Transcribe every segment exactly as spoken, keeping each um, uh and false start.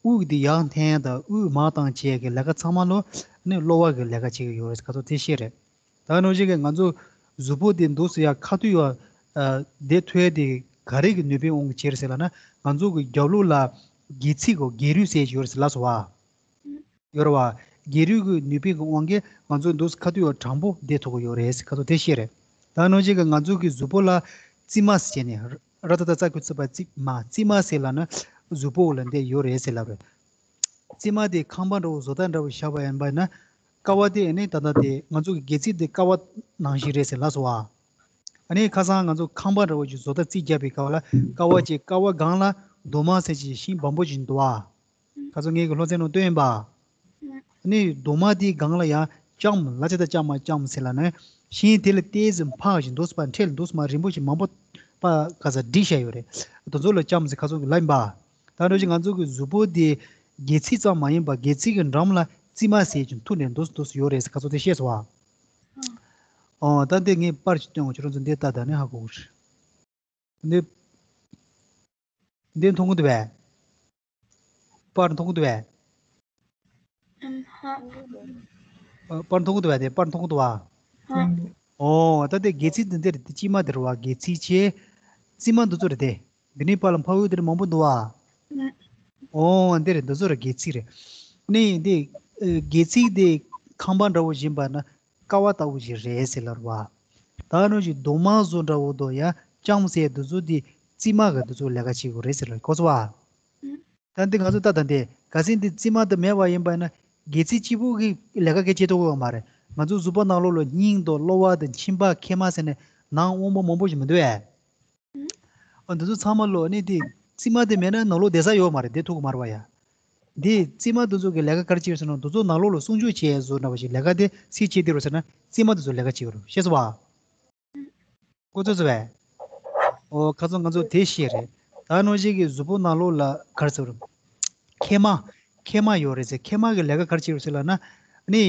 དབུགས་དེ་ཡར་འཐེན་དང་དབུགས་མར་བཏང་བྱས་ཀྱི་ལས་ཀ་ཚང་མ་ལོ་ནི་གློ་བ་གི་ལས་ཀ་བྱེད་ཀྱི་ཡོད་རེད། ཁ་ཚོ་དེ་ཤེས་རེད། ད་ནང་བཞིན་གྱི་ང་ཚོ་གཟུགས་པོ་དེ་འདུག་སེ་ཡ་ཁ་ཐུག་ཡ་བསྡད་ཐུབ་ཡ་དེ་ག་རེ་གི་ནུས་པའི་དབང་གིས་བྱས་རེད་ཟེར་ལབ་ན། ང་ཚོ་གི་རྒྱབ་ལོགས་ལ་སྒལ་ཚིགས་གོ་སྒལ་རུས་ཟེར་ཡོད་རེད་ཟེར་ལབ་སོང་བ། ཡོད་རེད་བ། སྒལ་རུས་ཀྱི་ནུས་པའི་གི་དབང་གིས་ང་ཚོ་འདུག་སེ་ཁ་ཐུག་ཡ་དྲང་པོ་བསྡད་ཐུབ་ཀྱི་ཡོད་རེད་ཟེར། ཁ་ཚོ་དེ་ཤེས་རེད། ད་ནང་བཞིན་གྱི་ང་ཚོ་གི་གཟུགས་པོ་ལ་རྩིབ་མ་ཟེར་ནས་ར་ཏ་ཏ་ཙ་ཁུ་ཙི་པ་རྩིབ་མ། རྩིབ་མ་ཟེར་ལབ་ན་གཟུགས་པོ་ལ་འདི་ཡོད་རེད་ཟེར་ལབ་རེད། རྩིབ་མ་དེ་ཁང་པ་འདྲ་བོ་བཟོ་ལྟ་འདྲ་བོ་བཞག་པ་ཡིན་པ་ཡིན་ན། ཀ་བ་དེ་ཨ་ནི་ད་ལྟ་དེ་ང་ཚོ་གི་སྒལ་ཚིགས་དེ་ཀ་བ་ནང་བཞིན་རེད་ཟེར་ལབ་སོང་བ། ཨ་ནི་ཁ་སང་ང་ཚོ་ཁང་པ་འདྲ་བོ་ཞིག་བཟོ་ལྟ་རྩིས་རྒྱག་པའི་སྐབས་ལ་ཀ་བ་གཅིག་ཀ་བ་སྒང་ལ་རྡོག་མ་ཟེར་གྱི་ཤིང་སྦོམ་པོ་ཞིག་འདུག་བ། ཁ་སང་ངེད་ཀྱི་སློབ་ཚན་ནང་སྟོན་ཡིན་པ། ཨ་ནི་རྡོག་མ་དེའི་སྒང་ལ་ཡང་ལྕམ་ལ་ཅི་ད་ལྕམ་མ་ལྕམ་ཟེར་ལབ་ན། ཤིང་དེ་ལ་ཏོག་ཙམ་འཕགས་ཤིང་འདུག་སེ་པ་འཕྲེད་འདུག་སེ་མ་རིང་པོ་ཞིག་མང་པོ་པ་ག་ས་བསྒྲིགས་བཞག་ཡོད་རེད། དེ་ཚོ་ལ་ལྕམ་ཟེར་ཁ་སང་གི་ལབ་ཡིན་པ། ད་འདྲ་ཞིག་ང་ཚོ་གི་གཟུགས་པོ་དེ་སྒལ་ཚིགས་ཙམ་མ་ཡིན་པ་སྒལ་ཚིགས་ཀྱི་འགྲམ་ལ་རྩིབ་མ་ཟེར་གྱི་མཐུད་ནས་འདུག་སེ་འདུག་སེ་ཡོད་རེད་ཟེར་ཁ་སང་དེ་བཤད་སོང་བ། ཨོ་ད་འདི་ངས་པར་ཅིག་སྟོན་འོང་། ཁྱོད་རང་ཚོ་འདི་ལྟ་ད་ནི་ཧ་གོ་གི་རེད། འདི་འདི་མཐོང་གི་འདུག་བས། པར་མཐོང་གི་འདུག་བས། ཨ་པར་མཐོང་གི་འདུག་བས། དེ་པར་མཐོང་གི་འདུག་བ། ཨོ་ད་དེ་སྒལ་ཚིགས་འདི་འདིར་དེ་དཀྱིལ་མ་འདིར་བ། སྒལ་ཚིགས་ཆེ། རྩིབ་མ་འདི་ཚོ་རེད་དེ། འདི་ནི་པར་ལ་འཕགས་ཡུལ་འདིར་མང་པོ་འདུག་བ། ཨོ་འདི་རེད། འདི་ཚོ་རེད། སྒལ་ཚིགས་རེད། ནི་འདི་སྒལ་ཚིགས་དེ་ཁང་པ་འདྲ་བོ་བཞིན་པ་ན། ཀ་བ་ལྟ་བུ་ཞིག་རེད་ཟེར་ལབ་རེད་བ། ད་ནང་བཞིན་རྡོག་མ་བཟོ་འདྲ་བོ་དོ་ཡ་ལྕམ་ཟེར་འདི་ཚོ་འདི་རྩིབ་མ་གི་འདི་ཚོ་ལས་ཀ་བྱེད་དགོས་རེད་ཟེར་ལབ། གོ་སོང་བ། ད་འདི་ང་ཚོ་ལྟ་ད་འདི་གལ་སྲིད་འདི་རྩིབ་མ་འདི་མེད་པ་ཡིན་པ་ན་སྒལ་ཚིགས་གཅིག་པུ་གི་ལས་ཀ་གི་བྱེད་ཐུབ་ཀྱི་ཡོད་མ་རེད། ང་ཚོ་གཟུགས་པོ་ནང་ལོགས་ལ་སྙིང་དང་གློ་བ་དང་མཆིན་པ་མཁལ་མ་ཟེར་ནས་ནང་དབང་པོ་མང་པོ་ཞིག་མི་འདུག་ཨེ། ཨ་འདི་ཚོ་ཚང་མ་ལོ་ནི་དེ་རྩིབ་མ་དེ་མེད་ན་ནང་ལོགས་བསྡད་ས་ཡོད་མ་རེད། བསྡད་ཐུབ་ཀྱི་མ་རེད་བ་ཡ། དེ་རྩིབ་མ་དེ་ཚོ་གི་ལས་ཀ་ག་རེ་བྱེད་ཟེར་ན། དེ་ཚོ་ནང་ལོགས་ལ་སྲུང་སྐྱོབ་བྱེད་བཟོ་འདྲ་བ་ཞིག་ལས་ཀ་དེ་སུས་བྱེད་དེ་རེད་ཟེར་ན་རྩིབ་མ་དེ་ཚོ་ལས་ཀ་བྱེད་ཀྱི་རེད། ཤེས་སོང་བ། གོ་ཚོད་ཚོད་བས། ཨོ་ཁ་སང་ང་ཚོ་དེ་ཤེས་རེད། ད་ནང་བཞིན་གི་གཟུགས་པོ་ནང་ལོགས་ལ་ག་རེ་ཟེར་རེད། མཁལ་མ། མཁལ་མ་ཡོད་རེད་ཟེར། མཁལ་མ་གི་ལས་ཀ་ག་རེ་བྱེད་རེད་ཟེར་ལབ་ན། ནི་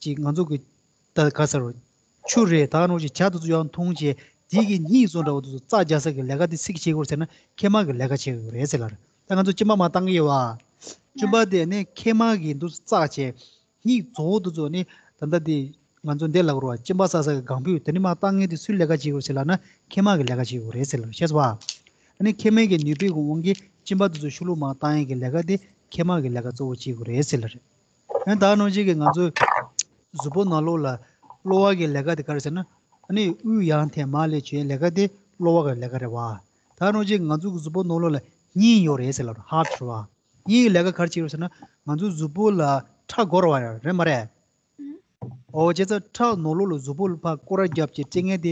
ཅིག་ང་ཚོ་གི་ད་ག་ཟེར་རོ། ཆུ་རེད། ད་ནང་བཞིན་ཇ་དེ་ཚོ་ཡང་འཐུང་བྱས་དེ་གི་སྙིགས་བཟོ་འདྲ་བོ་དེ་ཚོ་བཙག་རྒྱག་ས་གི་ལས་ཀ་དེ་སུས་བྱེད་དགོས་ཟེར་ན་མཁལ་མ་གི་ལས་ཀ་བྱེད་དགོས་རེད་ཟེར་ལབ་རེད། ད་ང་ཚོ་གཅིན་པ་མར་བཏང་གི་ཡོད་བ། གཅིན་པ་དེ་ནི་མཁལ་མ་གི་འདུག་བཙག་བྱས་སྙིགས་བཟོ་བོ་དེ་ཚོ་ནི་ད་ལྟ་དེ་ང་ཚོ་འདི་ལབ་དགོས་རེད་བ། གཅིན་པ་ཟ་ས་གི་ལྒང་ཕུད་དེ་ནི་མར་བཏང་མཁན་དེ་སུའི་ལས་ཀ་བྱེད་དགོས་ཟེར་ལབ་ན་མཁལ་མ་གི་ལས་ཀ་བྱེད་དགོས་རེད་ཟེར་ལབ། ཤེས་སོང་བ། ཨ་ནི་མཁལ་མའི་གི་ནུས་པའི་གི་དབང་གིས་གཅིན་པ་དེ་ཚོ་ཕྱི་ལོགས་མར་བཏང་ཡས་ཀྱི་ལས་ཀ་དེ་མཁལ་མ་གི་ལས་ཀ་གཙོ་བོ་བྱེད་དགོས་རེད་ཟེར་ལབ་རེད། ཨ་ནི་ད་ནང་བཞིན་གི་ང་ཚོ་གཟུགས་པོ་ནང་ལོགས་ལ་གློ་བ་གི་ལས་ཀ་དེ་ག་རེ་ཟེར་ན། ཨ་ནི་དབུགས་ཡར་འཐེན་མར་སླེབས་བྱེད་ལས་ཀ་དེ་གློ་བ་གི་ལས་ཀ་རེད་བ། ད་ནང་བཞིན་ང་ཚོ་གི་གཟུགས་པོ་ནང་ལོགས་ལ་སྙིང་ཡོད་རེད་ཟེར་ལབ་རེད། ཧར་ཊི་རེད་བ། སྙིང་གི་ལས་ཀ་ག་རེ་བྱེད་རེད་ཟེར་ན། ང་ཚོ་གཟུགས་པོ་ལ་ཁྲག་འགོ་ར་བ་རེད་མ་རེད། ཨོ་བྱས་ཙང་ཁྲག་ནང་ལོགས་ལ་གཟུགས་པོ་ལ་ཕར་སྐོར་ར་རྒྱབ་བྱས་སྤྲད་མཁན་དེ་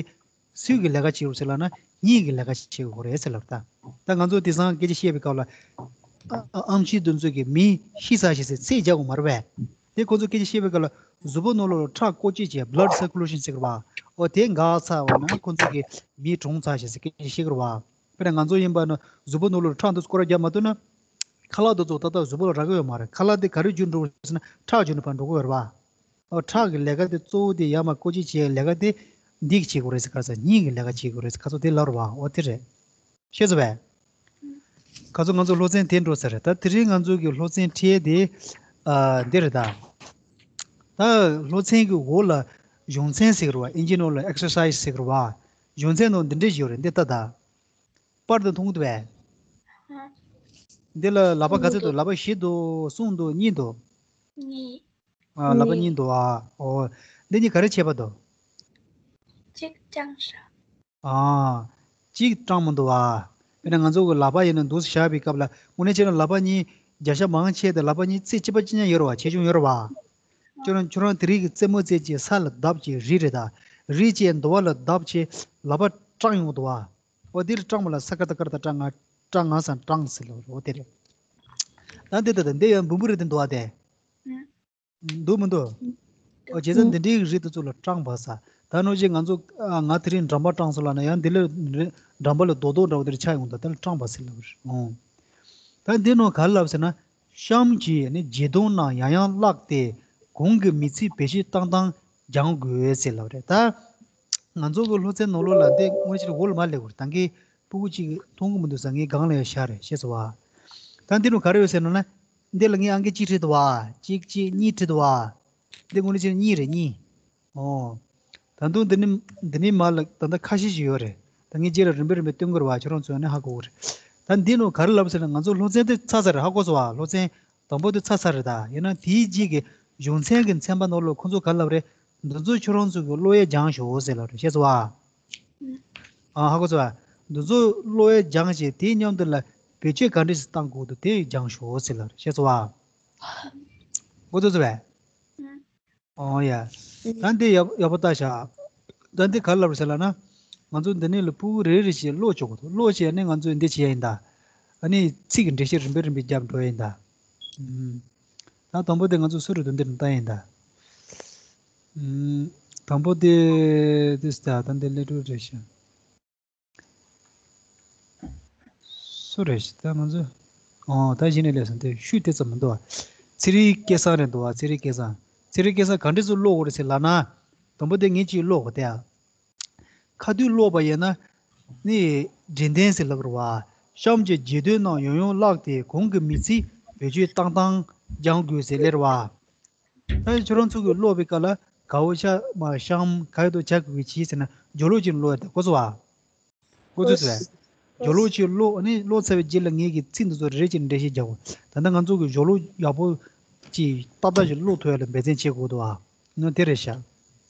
སུའི་གི་ལས་ཀ་བྱེད་རེད་ཟེར་ལབ་ན་སྙིང་གི་ལས་ཀ་བྱེད་དགོས་རེད་ཟེར་ལབ་ད། ད་ང་ཚོ་དེང་སང་སྐད་ཆ་བཤད་པའི་སྐབས་ལ་ཨ་ཨམ་ཆི་དེ་ཚོ་གི་མི་ཤི་ཚར་ཞེས་ཟེར་ཚིག་རྒྱག་དགོས་མ་རེད་པས། དེ་ཁོ་ཚོ་སྐད་ཆ་བཤད་པའི་སྐབས་ལ་གཟུགས་པོ་ནང་ལོགས་ལ་ཁྲག་བསྐོར་སྤྱོད་བྱས་blood circulation ཟེར་གི་རེད་བ། ཨོ་དེ་འགག་ཚར་བ་ན་ཁོ་ཚོ་གི་མི་གྲོངས་ཚར་ཞེས་ཟེར་སྐད་ཆ་བཤད་གི་རེད་བ། དཔེར་ན་ང་ཚོ་ཡིན་པ་ན་གཟུགས་པོ་ནང་ལོགས་ལ་ཁྲག་འདི་སྐོར་ར་རྒྱབ་མ་ཐུབ་ན། ཁ་ལག་དེ་ཚོ་ད་ལྟ་གཟུགས་པོ་ལ་རག་གི་ཡོད་མ་རེད། ཁ་ལག་དེ་ག་རེ་བརྒྱུད་འགྲོ་གི་རེད་ཟེར་ན་ཁྲག་བརྒྱུད་ནས་ཕར་འགྲོ་གི་ཡོད་རེད་བ། ཨོ་ཁྲག་གི་ལས་ཀ་དེ་གཙོ་བོ་དེ་ཡར་མར་བཀོལ་སྤྱོད་བྱེད་ཡག་ལས་ཀ་དེ་འདི་གིས་བྱེད་དགོས་རེད་ཟེར། ག་རེ་ཟེར་སྙིང་གི་ལས་ཀ་བྱེད་དགོས་རེད་ཟེར་ཁ་ཚོ་དེ་ལབ་རེད་བ། ཨོ་དེ་རེད། ཤེས་སོང་བས། ཁ་ཚོ་ང་ཚོ་སློབ་ཚན་དེ་འགྲོ་ས་རེད། ད་དེ་རིང་ང་ཚོ་གི་སློབ་ཚན་ཁྲིད་དེ་ཨ་འདི་རེད་ད། ད་སློབ་ཚན་གི་འོག་ལ་གཞུང་ཚན་ཟེར་གི་རེད་བ། ཨིན་ཇི་ནང་ལ་exercise ཟེར་གི་རེད་བ། གཞུང་ཚན་ནང་འདི་འདྲས་ཡོད་རེད། འདི་ལྟ་ད། པར་དེ་མཐོང་གི་འདུག་བས། འདི་ལ་ལག་པ་ག་ཚོད་འདུག་ལག་པ་བཞི་འདུག་གསུམ་འདུག་གཉིས་འདུག་གཉིས། ཨ་ལག་པ་གཉིས་འདུག་ཨ་ཨོ། འདི་གཉིས་ག་རེ་བྱས་པ་འདུག་གཅིག་བརྐྱངས་ཤག་ཨ་གཅིག་བརྐྱངས་མི་འདུག་ཨ། དཔེར་ན་ང་ཚོ་གི་ལག་པ་ཡིན་ན་འདུག་སེ་བཞག་པའི་སྐབས་ལ་དངོས་གནས་བྱས་ན་ལག་པ་གཉིས་བརྒྱ་ཆ་མང་ཆེ་དེ་ལག་པ་གཉིས་རྩེ་གཅིག་པ་གཅིག་རྐྱང་ཡོད་རེད་བ། ཆེ་ཆུང་ཡོད་རེད་བ། ཁྱོད་རང་ཁྱོད་རང་དེ་རིང་གི་རྩེད་མོ་རྩེ་བྱས་ས་ལ་བརྡབས་བྱས་རིལ་རེད་ད། རིལ་བྱས་འདུག་བ་ལ་བརྡབས་བྱས་ལག་པ་བརྐྱངས་ཡོང་གི་འདུག་བ། འོ་དེ་རེད། བརྐྱངས་པ་ལ་ས་ཀ་ཏ་ཀ་ར་ཏ་བརྐྱངས་ང་བརྐྱངས་ང་ས་བརྐྱངས་ཟེར་ལ་འོ་དེ་རེད། ད་འདི་ད་ད་འདི་ཡང་འབུམ་འབུམ་རེད་དེ་འདུག་བ་དེ། འདུག་མི་འདུག་ཨོ་བྱས་ཙང་འདི་འདྲའི་རིལ་དེ་ཚོ་ལ་བརྐྱངས་པ་ས། ད་ནང་བཞིན་ང་ཚོ་ཨ་ང་དེ་རིང་འགྲམ་པ་བརྐྱངས་སོང་ལབ་ན་ཡང་འདི་ལ་རི་འགྲམ་པ་ལ་རྡོག་རྡོག་འདྲ་བོ་དེ་འདྲ་ཆགས་ཡོང་ད་དེ་ལ་བརྐྱངས་པ་ཟེར་ལབ་རེད། ཨོ། ད་འདི་ནང་ག་རེ་ལབ་ཟེར་ན། གཤམ་གྱི་ནི་བརྗེ་གདོང་རྣམས་ཡང་ཡང་བཀླགས་ཏེ་གོང་གི་མི་ཚིག་བེད་སྤྱོད་བཏང་སྟངས་སྦྱང་དགོས་ཟེར་ལབ་རེད་ད། ང་ཚོ་གི་སློབ་ཚན་ནང་ལོགས་ལ་འདི་དངོས་གཞིར་འོག་ལ་མ་སླེབས་པར་ད་གིན་སྤུ་གུ་གཅིག་མཐོང་གི་མི་འདུག་ས། ངའི་སྒང་ལ་ཡང་ཤར་རེད། ཤེས་སོང་བ། ད་འདི་ནང་ག་རེ་ཡོད་ཟེར་ན་ན། འདི་ལ་ངས་ཨང་ཀི་གཅིག་བྲིས་འདུག་བ། གཅིག་གཅིག་གཉིས་བྲིས་འདུག་བ། འདི་དངོས་གནས་བྱས་ན་གཉིས་རེད། གཉིས། ཨོ། ད་དུང་འདི་ནི་འདི་ནི་མ་ལ་ད་ལྟ་ཁ་ཤས་ཤིག་ཡོད་རེད། ད་ངས་རྗེས་ལ་རིམ་པས་རིམ་པས་སྟོན་གྱི་རེད་བ། ཁྱོད་རང་ཚོས་ནི་ཧ་གོ་གི་རེད། ད་འདི་ནང་ག་རེ་ལབ་ཟེར་ན། ང་ཚོ་སློབ་ཚན་དེ་ཚར་ཚར་རེད། ཧ་གོ་སོང་བ། སློབ་ཚན་དང་པོ་དེ་ཚར་ཚར་རེད། ད་ཡིན་ན་དེའི་རྗེས་ཀྱི་གཞུང་ཚན་གྱི་ཚན་པ་ནང་ལོགས་ཁོང་ཚོ་ག་རེ་ལབ་རེད། འདི་ཚོ་ཁྱོད་རང་ཚོ་གི་ཀློག་ཡས་སྦྱངས་ཤོག་ཟེར་ལབ་རེད། ཤེས་སོང་བ། ཨ། ཧ་གོ་སོང་བ། འདི་ཚོ་ཀློག་ཡས་སྦྱངས་བྱས། དེའི་མཉམ་དུ་ལ་བེད་སྤྱོད་ག་འདྲས་སེ་བཏང་དགོས་འདུག་དེ་སྦྱངས་ཤོག་ཟེར་ལབ་རེད། ཤེས་སོང་བ། གོ་ཐོས་སོང་བས། ཨོ་ཡ། ད་འདི་ཡག་ཡག་པོ་ལྟ་ཤག་ད་འདི་ག་རེ་ལབ་རེད་ཟེར་ལབ་ན། ང་ཚོ་འདི་ནས་ལ་ཕྲུ་གུ་རེ་རེ་བཞིན་ཀློག་ཆོག་གི་འདུག་ཀློག་བྱས་ནས་ང་ཚོས་འདི་བྱེད་ཡ་ཡིན་ད། ཨ་ནི་ཚིག་གི་འགྲེལ་བཤད་རིམ་པས་རིམ་པས་བརྒྱབ་འགྲོ་ཡ་ཡིན་ད། ཨུམ། ད་དང་པོ་དེ་ང་ཚོ་སུ་རེད་འདུག་འདི་ནས་ལྟ་ཡ་ཡིན་ད། ཨུམ། དང་པོ་དེ་དེ་ད་ད་འདི་ལས་འགྲོ་རེད་ཤག་སུ་རེད་ཤག་ད་ང་ཚོ། ཨོ། ད་གཞི་ནས་ལས་སོང་། དེ་ཤུལ་དེ་ཙམ་མི་འདུག་བ། ཚེ་རིང་སྐལ་བཟང་རེད་འདུག་བ། ཚེ་རིང་སྐལ་བཟང་། ཚེ་རིང་སྐལ་བཟང་ག་འདྲས་སེ་ཀློག་དགོས་རེད་ཟེར་ལབ་ན། དང་པོ་དེ་ངས་ཅིག་ཀློག་གོ་དེ་ཨ། ཁ་ཐུག་ཀློག་པ་ཡིན་ན། ནི་འབྲི་དོན་ཟེར་ལབ་རེད་བ། གཤམ་གྱི་རྗེས་ཟློས་རྣམས་ཡང་ཡང་བཀླགས་ཏེ། གོང་གི་མིང་ཚིག་བེད་སྤྱོད་བཏང་སྟངས་སྦྱང་དགོས་ཟེར་ལབ་རེད་བ། ད་ཁྱོད་རང་ཚོ་གིས་ཀློག་པའི་སྐབས་ལ་གའོ་ཤ་མ་གཤམ་ག་ཡོད་དོ་བྱ་གི་གི་བྱིས་ཟེར་ན་སྦྱོར་ཀློག་ཅིག་ཀློག་ཡ་དེ་གོ་སོང་བ། གོ་ཚོད་ཟེར། སྦྱོར་ཀློག་ཅིག་ཀློག་ནི་ཀློག་ཚར་བའི་རྗེས་ལ་ངེད་ཀྱིས་ཚིག་འདི་ཚོ་རེ་རེ་བྱས་ནས་འགྲེལ་བཤད་རྒྱག་དགོས། ད་ལྟ་ང་ཚོ་གིས་སྦྱོར་ཀློག་ཡག་པོ་ཅིག་ཏག་ཏག་ཅིག་ཀློག་ཐུབ་ཡ་ལ་འབད་བརྩོན་བྱེད་དགོས་འདུག་ཨ། ནོ་དེ་རེད་ཤག་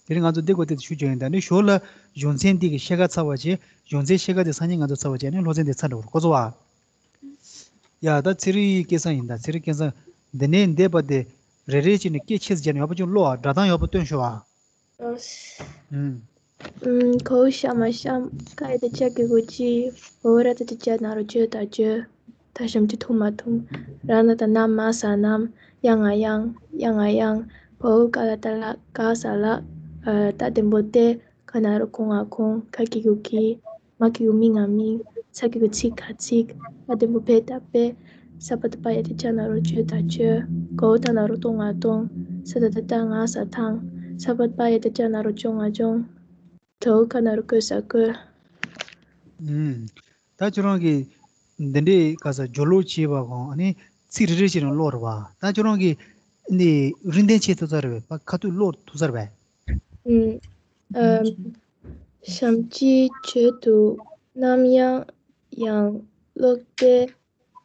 དེ་རིང་ང་ཚོ་འདི་སྐོར་དེ་ཞུ་རྒྱུ་ཡིན། ད་ནི་ཞོར་ལ་གཞུང་ཚན་འདི་གི་ཤེལ་ཀ་ཚར་བ་བྱས། གཞུང་ཚན་ཤེལ་ཀ་དེ་སང་ཉིན་ང་ཚོ་ཚར་བ་བྱས་ནས་སློབ་ཚན་དེ་ཚར་འགྲོ་གི་རེད། གོ་སོང་བ། ཡ། ད་ཚེ་རིང་སྐལ་བཟང་ཡིན། ད་ཚེ་རིང་སྐལ་བཟང་འདི་ནས་འདས་པ་དེ་རེ་རེ་བྱས་ནས་སྐད་ཆེ་ཙམ་བྱས་ནས་ཡག་པོ་ཅིག་ཀློག་ཨ། སྒྲ་གདངས་ཡག་པོ་སྟོན་ཤོག་ཨ། ཨུམ། ཨུམ། གའོ་ཤ་མ་གཤམ། ཁ་ཡ་བཏགས་ཁྱ་གི་གུ་ཁྱི། བའོ་ར་བཏགས་རྟ་བྱ་ན་རོ་བྱོ་ད་བྱོད། ད་ཞབས་ཀྱུ་ཐུ་མ་ཐུམ། ར་ན་བཏགས་རྣ་མ་ས་རྣམས། ཡ་ང་ཡང་། ཡ་ང་ཡང་། བའོ་ཀ་ལ་བཏགས་ལ་ག་ས་ལགས། ཨ། ཏ་འགྲེང་བུ་ཏེ། ཁ་ན་རོ་གོ་ང་གོང་། ཁ་གི་གུ་ཁི། མ་གི་གུ་མི་ང་མིང་། ཚ་གི་གུ་ཚི་ག་ཚིག། པ་འགྲེང་བུ་པེ་ད་པེ། ས་བ་བཏགས་སྦ་ཡ་བཏགས་སྦྱ་ན་རོ་སྦྱོ་ད་སྦྱོད། གའོ་ད་ན་རོ་ཏོ་ང་ཏོང་། ས་ད་བཏགས་སྡ་ང་ས་དང་། ས་བ་བཏགས་སྦ་ཡ་བཏགས་སྦྱ་ན་རོ་སྦྱོ་ང་སྦྱོང་། གའོ་ཁ་ན་རོ་གོ་ས་གོས། ཨུམ། ད་ཁྱོད་རང་གིས་འདི་འདྲའི་ག་ས་སྦྱོར་ཀློག་བྱས་པ་གོང་། ཨ་ནི་ཚིག་རེ་རེ་བྱས་ནས་ཀློག་རེད་བ། ད་ཁྱོད་རང་གིས་འདི་རིན་ལྡན་ཆེ་ཐུབ་ས་རེད་པས། ཁ་ཐུག་ཀློག་ཐུབ་ས་རེད་པས། ཨུམ། ཨམ། གཤམ་གྱི་བརྗོད་དུ་རྣམ་གཡེང་ཡང་ཀློག་སྟེ།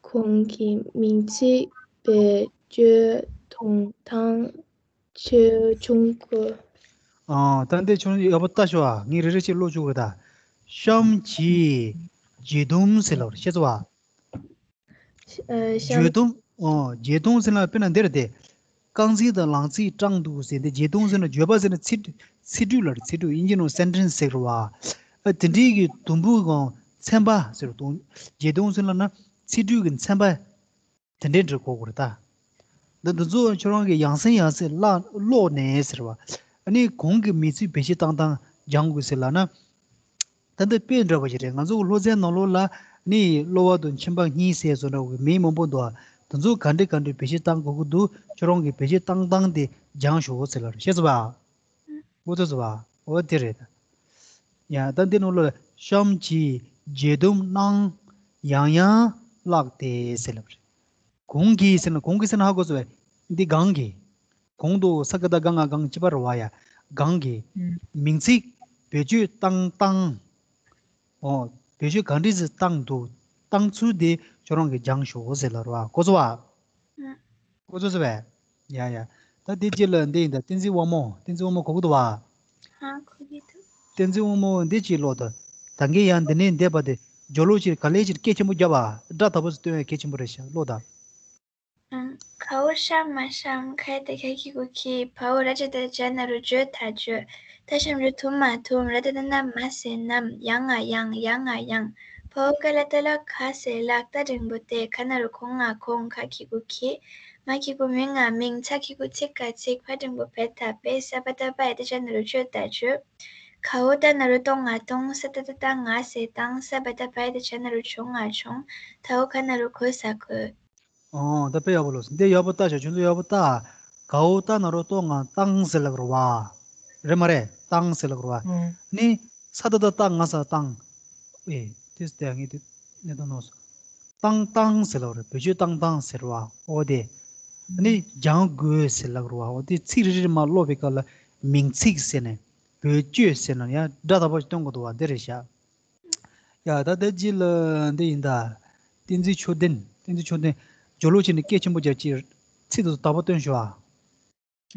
གོང་གི་མིང་ཚིག་བེད་སྤྱོད་གཏོང་སྟངས་ཆོས་འབྱུང་དགོས། ཨ། ད་འདི་ཁྱོད་ཡག་པོ་ལྟ་ཤོག་ཨ། ངས་རེ་རེ་བྱས་ཀློག་བཅུག་གི་ད། གཤམ་གྱི་རྗེས་ཟློས་ཟེར་ལབ་རེད། ཤེས་སོང་བ། ཨ། གཤམ། རྗེས་ཟློས། ཨོ། རྗེས་ཟློས་ཟེར་ན་དཔེར་ན་འདི་རེད་དེ། རྐང་ཚིགས་དང་ལང་ཚིགས་སྐྲངས་འདུག་ཟེར་ཏེ། རྗེས་ཟློས་ཟེར་ན། བརྗོད་པ་ཟེར་ན་ཚིག་ཚིག་སྦྲུལ་ལབ་རེད། ཚིག་སྦྲུལ། དབྱིན་ཇི་ནང་སེན་ཊེན་སི་ཟེར་བ། ཨ། དེ་འདྲའི་གི་དུམ་བུ་གང་ཚན་པ་ཟེར་བ་དང་། རྗེས་ཟློས་ཟེར་ལབ་ན་ཚིག་སྦྲུལ་གྱི་ཚན་པ་དེ་འདྲའི་འབྲི་དགོས་ཀྱི་རེད་ད། འདི་འདི་ཚོ་ཁྱོད་རང་གིས་ཡང་སེ་ཡང་སེ་ཀློག་ཀློག་ནས་ཟེར་བ། ཨ་ནི་གོང་གི་མིང་ཚིག་བེད་སྤྱོད་བཏང་སྟངས་སྦྱང་དགོས་ཟེར་ལབ་ན། ད་འདི་དཔེ་འདྲ་པོ་ཞིག་རེད། ང་ཚོ་གི་སློབ་ཚན་ནང་ལོགས་ལ་ནི་གློ་བ་དང་མཆིན་པ་གཉིས་ཟེར་བཟོ་འདྲ་བོ་གི་མིང་མང་པོ་འདུག་ཨ། དེ་ཚོ་ག་འདྲ་ག་འདྲ་བེད་སྤྱོད་བཏང་དགོས་ཀྱི་འདུག་ཁྱོད་རང་གིས་བེད་སྤྱོད་བཏང་སྟངས་དེ་སྦྱང་ཤོག་ཟེར་ལབ་རེད། ཤེས་སོང་བ། འོ་དེ་ཚོ་བ། འོ་དེ་རེད། ཡ། ད་འདི་ནང་ལོགས་ལ་གཤམ་གྱི་རྗེས་ཟློས་རྣམས་ཡང་ཡང་བཀླགས་ཏེ་ཟེར་ལབ་རེད། གོང་གི་ཟེར་ན། གོང་གི་ཟེར་ན་ཧ་གོ་སོང་བས། འདི་གོང་གི། གོང་དུ་ས་ག་བཏགས་སྒ་ང་གོང་གཅིག་པ་རེད་བ་ཡ། གོང་གི་ཨུམ། མིང་ཚིག་བེད་སྤྱོད་བཏང་སྟངས། ཨོ། བེད་སྤྱོད་ག་འདྲས་སེ་བཏང་འདུག་བཏང་ཚུལ་དེ་ཁྱོད་རང་གིས་སྦྱང་ཤོག་ཟེར་ལབ་རེད་བ། གོ་སོང་བ། ཨུམ། གོ་ཚོད་ཟེར་བས། ཡ་ཡ། ད་དེ་རྗེས་ལ་འདི་ཡིན་ད། བསྟན་འཛིན་དབང་མོ། བསྟན་འཛིན་དབང་མོ་གོ་གི་འདུག་བ། ཧ་གོ་གི་འདུག་བསྟན་འཛིན་དབང་མོ་འདི་ཅིག་ཀློག་དང་། ད་གིན་ཡང་འདི་ནས་འདས་པ་དེ་སྦྱོར་ཀློག་ཅིག་ག་ལེ་ཅིག་སྐད་ཆེན་པོ་བརྒྱབ་པ། སྒྲ་དག་པོ་ཟིག་སྟོན་ཡ་གལ་ཆེན་པོ་རེད་ཤག་ཀློག་དང་། ཨང་། གའོ་ཤ་མ་གཤམ། ཁ་ཡ་བཏགས་ཁྱ་གི་གུ་ཁྱི། བའོ་ར་བཏགས་རྡ་བྱ་ན་རོ་བྱོ་ད་བྱོད། ད་ཞབས་ཀྱུ་ཐུ་མ་ཐུམ། ར་ད་བཏགས་རྣ་མ་ས་རྣམས། ཡ་ང་ཡང་། ཡ་ང་ཡང་། བའོ་ཀ་ལ་བཏགས་ལ་ག་ས་ལགས། ཏ་འགྲེང་བུ་ཏེ། ཁ་ན་རོ་གོ་ང་གོང་། ཁ་གི་གུ་ཁྱི། མ་གི་གུ་མི་ང་མིང་། ཚ་གི་གུ་ཚི་ག་ཚིག། བ་འགྲེང་བུ་བེ་ད་བེ། ས་བ་བཏགས་སྦ་ཡ་བཏགས་སྦྱ་ན་རོ་སྦྱོ་ད་སྦྱོད། གའོ་ཏ་ན་རོ་ཏོ་ང་ཏོང་། ས་ད་བཏགས་སྡ་ང་ས་དང་། ས་བ་བཏགས་སྦ་ཡ་བཏགས་སྦྱ་ན་རོ་སྦྱོ་ང་སྦྱོང་། དའོ་ཁ་ན་རོ་གོ་ས་གོས། ཨོ། ད་དཔེ་ཡག་པོ་ལོས། འདི་ཡག་པོ་ལྟ་ཤག་ཁྱོད་ཚོ་ཡག་པོ་ལྟ། གའོ་ཏ་ན་རོ་ཏོ་ང་ཏང་ཟེར་ལབ་རེད་བ། རེད་མ་རེད། ཏང་ཟེར་ལབ་རེད་བ། ཨང་། ནི་ས་ད་བཏགས་སྡ་ང་ས་སྡང་། ཨེ། དེ་དེ་ངས་དེ་གནད་དོན་ནོར་སོང་། ཏང་ཏང་ཟེར་ལབ་རེད། བེད་སྤྱོད་བཏང་སྟངས་ཟེར་བ། ཨོ་དེ། ནི་སྦྱང་དགོས་ཟེར་ལབ་རེད་བ། འོ་དེ་ཚིག་རེ་རེ་མར་ཀློག་པའི་སྐབས་ལ་མིང་ཚིག་ཟེར་ནས་བེད་སྤྱོད་ཟེར་ན་ཡང་སྒྲ་དག་པ་ཞིག་སྟོན་དགོས་འདུག་བ། འདི་རེད་ཤག་ཡ་ད་ལྟ་རྗེས་ལ་འདི་ཡིན་ད། བསྟན་འཛིན་ཆོས་ལྡན། བསྟན་འཛིན་ཆོས་ལྡན། སྦྱོར་ཀློག་བྱས་ནས་སྐད་ཆེན་པོ་རྒྱབ་ཀྱི་ཚིག་དེ་ཚོ་དག་པ་སྟོན་ཤོག་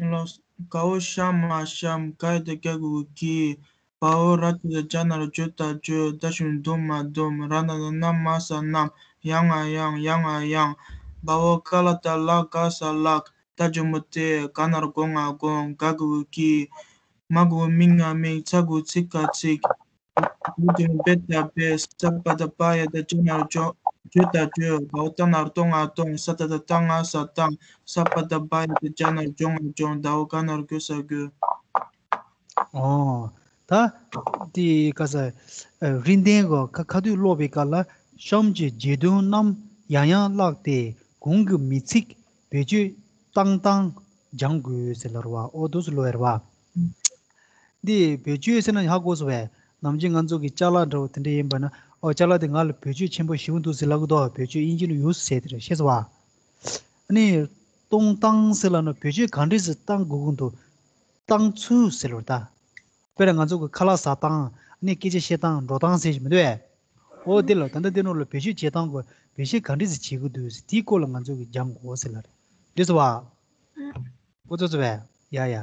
ཨ། ལགས། དགའ་བོ་ཤ་མ་ཤམ། ག་ཡ་བཏགས་གྱ་གི་གུ་གྱི། བ་འོག་ར་ག་བཏགས་རྒྱ་ན་རོ་བྱོ་བཏགས་བྱོད། ད་ཞབས་ཀྱུ་འདུ་མ་བསྡུམ། ར་ན་བཏགས་རྣ་མ་ས་རྣམས། ཡ་ང་ཡང་། ཡ་ང་ཡང་། བ་འོག་ཀ་ལ་བཏགས་ལ་ག་ས་ལགས། ཏ་ཞབས་ཀྱུ་ཏེ། ག་ན་རོ་གོ་ང་དགོངས། ག་གི་གུ་གྱི། མ་གི་གུ་མི་ང་མིག་ཚ་གི་གུ་ཚི་ག་ཚིག་ག་གི་གུ་བེ་བཏགས་བེད། ས་པ་བཏགས་པ་ཡ་བཏགས་པ་ཇ་ན་རོ་ཇོ་བྱོ་བཏགས་བྱོད། བ་འོག་ཏ་ན་རོ་ཏོ་ང་ལྟོངས། ས་ཏ་བཏགས་སྟ་ང་ས་ལྟངས། ས་པ་བཏགས་པ་ཡ་བཏགས་པ་ཇ་ན་རོ་ཇོ་ང་ལྗོངས། ད་འོག་ག་ན་རོ་གོ་ས་གོས། ཨོ། ད་དེ་ག་ས་རིགས་ལྡན་གྱི་ཁ་ཁ་ཐུག་ཀློག་པའི་སྐབས་ལ་གཤམ་གྱི་བརྗོད་དོན་རྣམས་ཡང་ཡང་བཀླགས་ཏེ་གོང་གི་མིང་ཚིག་བེད་སྤྱོད་བཏང་སྟངས་སྦྱང་དགོས་ཟེར་ལབ་རེད་བ། ཨོ་འདུག་སེ་ཀློག་ཡ་རེད་བ། འདི་བེད་སྤྱོད་ཟེར་ན་ཧ་གོ་སོང་བས། ནམ་རྒྱུན་ང་ཚོ་གི་ཅ་ལག་འདྲ་བོ་དེ་འདྲ་ཡིན་པ་ན། ཨོ་ཅ་ལག་དེ་ང་ལ་བེད་སྤྱོད་ཆེན་པོ་ཞེ་པོ་འདུག་ཟེར་ལབ་གི་འདུག་བེད་སྤྱོད་དབྱིན་ཇི་ལ་ཡུ་སི་ཟེར་དེ་རེད། ཤེས་སོང་བ། ཨ་ནི་གཏོང་སྟངས་ཟེར་ལབ་ན་བེད་སྤྱོད་ག་འདྲས་སེ་བཏང་དགོས་ཀྱི་འདུག་བཏང་ཚུལ་ཟེར་ལོ་ད། དཔེར་ན་ང་ཚོ་གི་ཁ་ལག་ཟ་སྟངས། ཨ་ནི་སྐད་ཆ་བཤད་སྟངས། འགྲོ་སྟངས་ཟེར་གྱི་མི་འདུག་གས། ཨོ་དེ་ལ་ད་ལྟ་དེ་ནང་ལ་བེད་སྤྱོད་བྱེད་སྟངས་དགོས། བེད་སྤྱོད་ག་འདྲས་སེ་བྱེད་ཀྱི་འདུག་ཟེར་དེའི་སྐོར་ལ་ང་ཚོ་གི་སྦྱང་དགོས་ཟེར་ལབ་རེད། འགྲིག་སོང་བ། ཨོ་ཚོ་ཚོ་བས། ཡ་ཡ།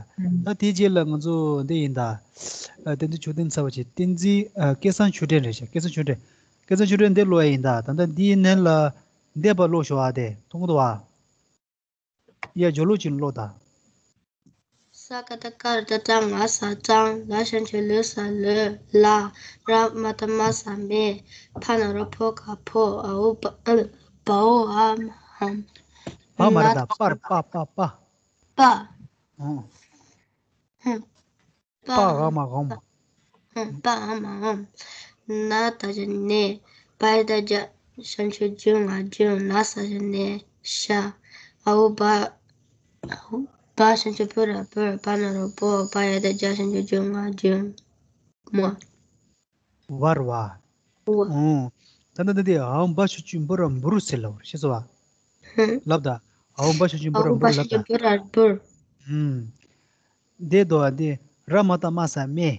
ད་དེའི་རྗེས་ལ་ང་ཚོ་འདི་ཡིན་ད། ཨ་བསྟན་འཛིན་ཆོས་ལྡན་ཚར་བ་བྱས། བསྟན་འཛིན་ཨ་སྐལ་བཟང་ཆོས་སྒྲོན་རེད་ཤག་སྐལ་བཟང་ཆོས་སྒྲོན། སྐལ་བཟང་ཆོས་སྒྲོན་འདི་ཀློག་ཡ་ཡིན་ད། ད་ལྟ་འདིའི་ནང་ལ་འདས་པ་ཀློག་ཤོག་ཨ། དེ་མཐོང་གི་འདུག་བ། ཡ་སྦྱོར་ཀློག་བྱས་ནས་ཀློག་ད། ས་ཀ་བཏགས་སྐ་ར་བཏགས་སྐྲ་ང་ས་སྐྲངས། ལ་ཞབས་ཀྱུ་ལོ་ས་ལོས། ལ། ར་མ་བཏགས་རྨ་ས་རྨས། ཕ་ན་རོ་ཕོ་ག་ཕོགས། འ་འོག་བ་ཨ། བ་འོག་འ་མ་འམ། བ་མ་རེད་ད། པ་རེད། པ་པ་པ། པ། ཨོ། ཧུམ། པ་འ་མ་འམ། ཧུམ། པ་འ་མ་འམ། ན་ད་ཞབས་ཀྱུ་ནས། བ་ཡ་བཏགས་བྱ་ཞབས་ཀྱུ་བྱོ་བྱོ་ང་བྱོན། ན་ས་ཞབས་ཀྱུ་ནས་ཤ། འ་འོག་བ། འ་འོག་བ་ཞབས་ཀྱུ་བ་ར་བོར། བ་ན་རོ་བོ། བ་ཡ་བཏགས་བྱ་ཞབས་ཀྱུ་བྱོ་ང་བྱོན། མོ། བར་བ། ཨོ། ད་ལྟ་འདི་འ་འོག་བ་ཞབས་ཀྱུ་བ་ར་བུར་ཟེར་ལབ་རེད། ཤེས་སོང་བ། ལབ་ད། འ་འོག་བ་ཞབས་ཀྱུ་བ་ར་བུར་ལབ་ད། འདི་འདུག་བ་འདི། ར་མ་བཏགས་རྨ་ས་རྨས།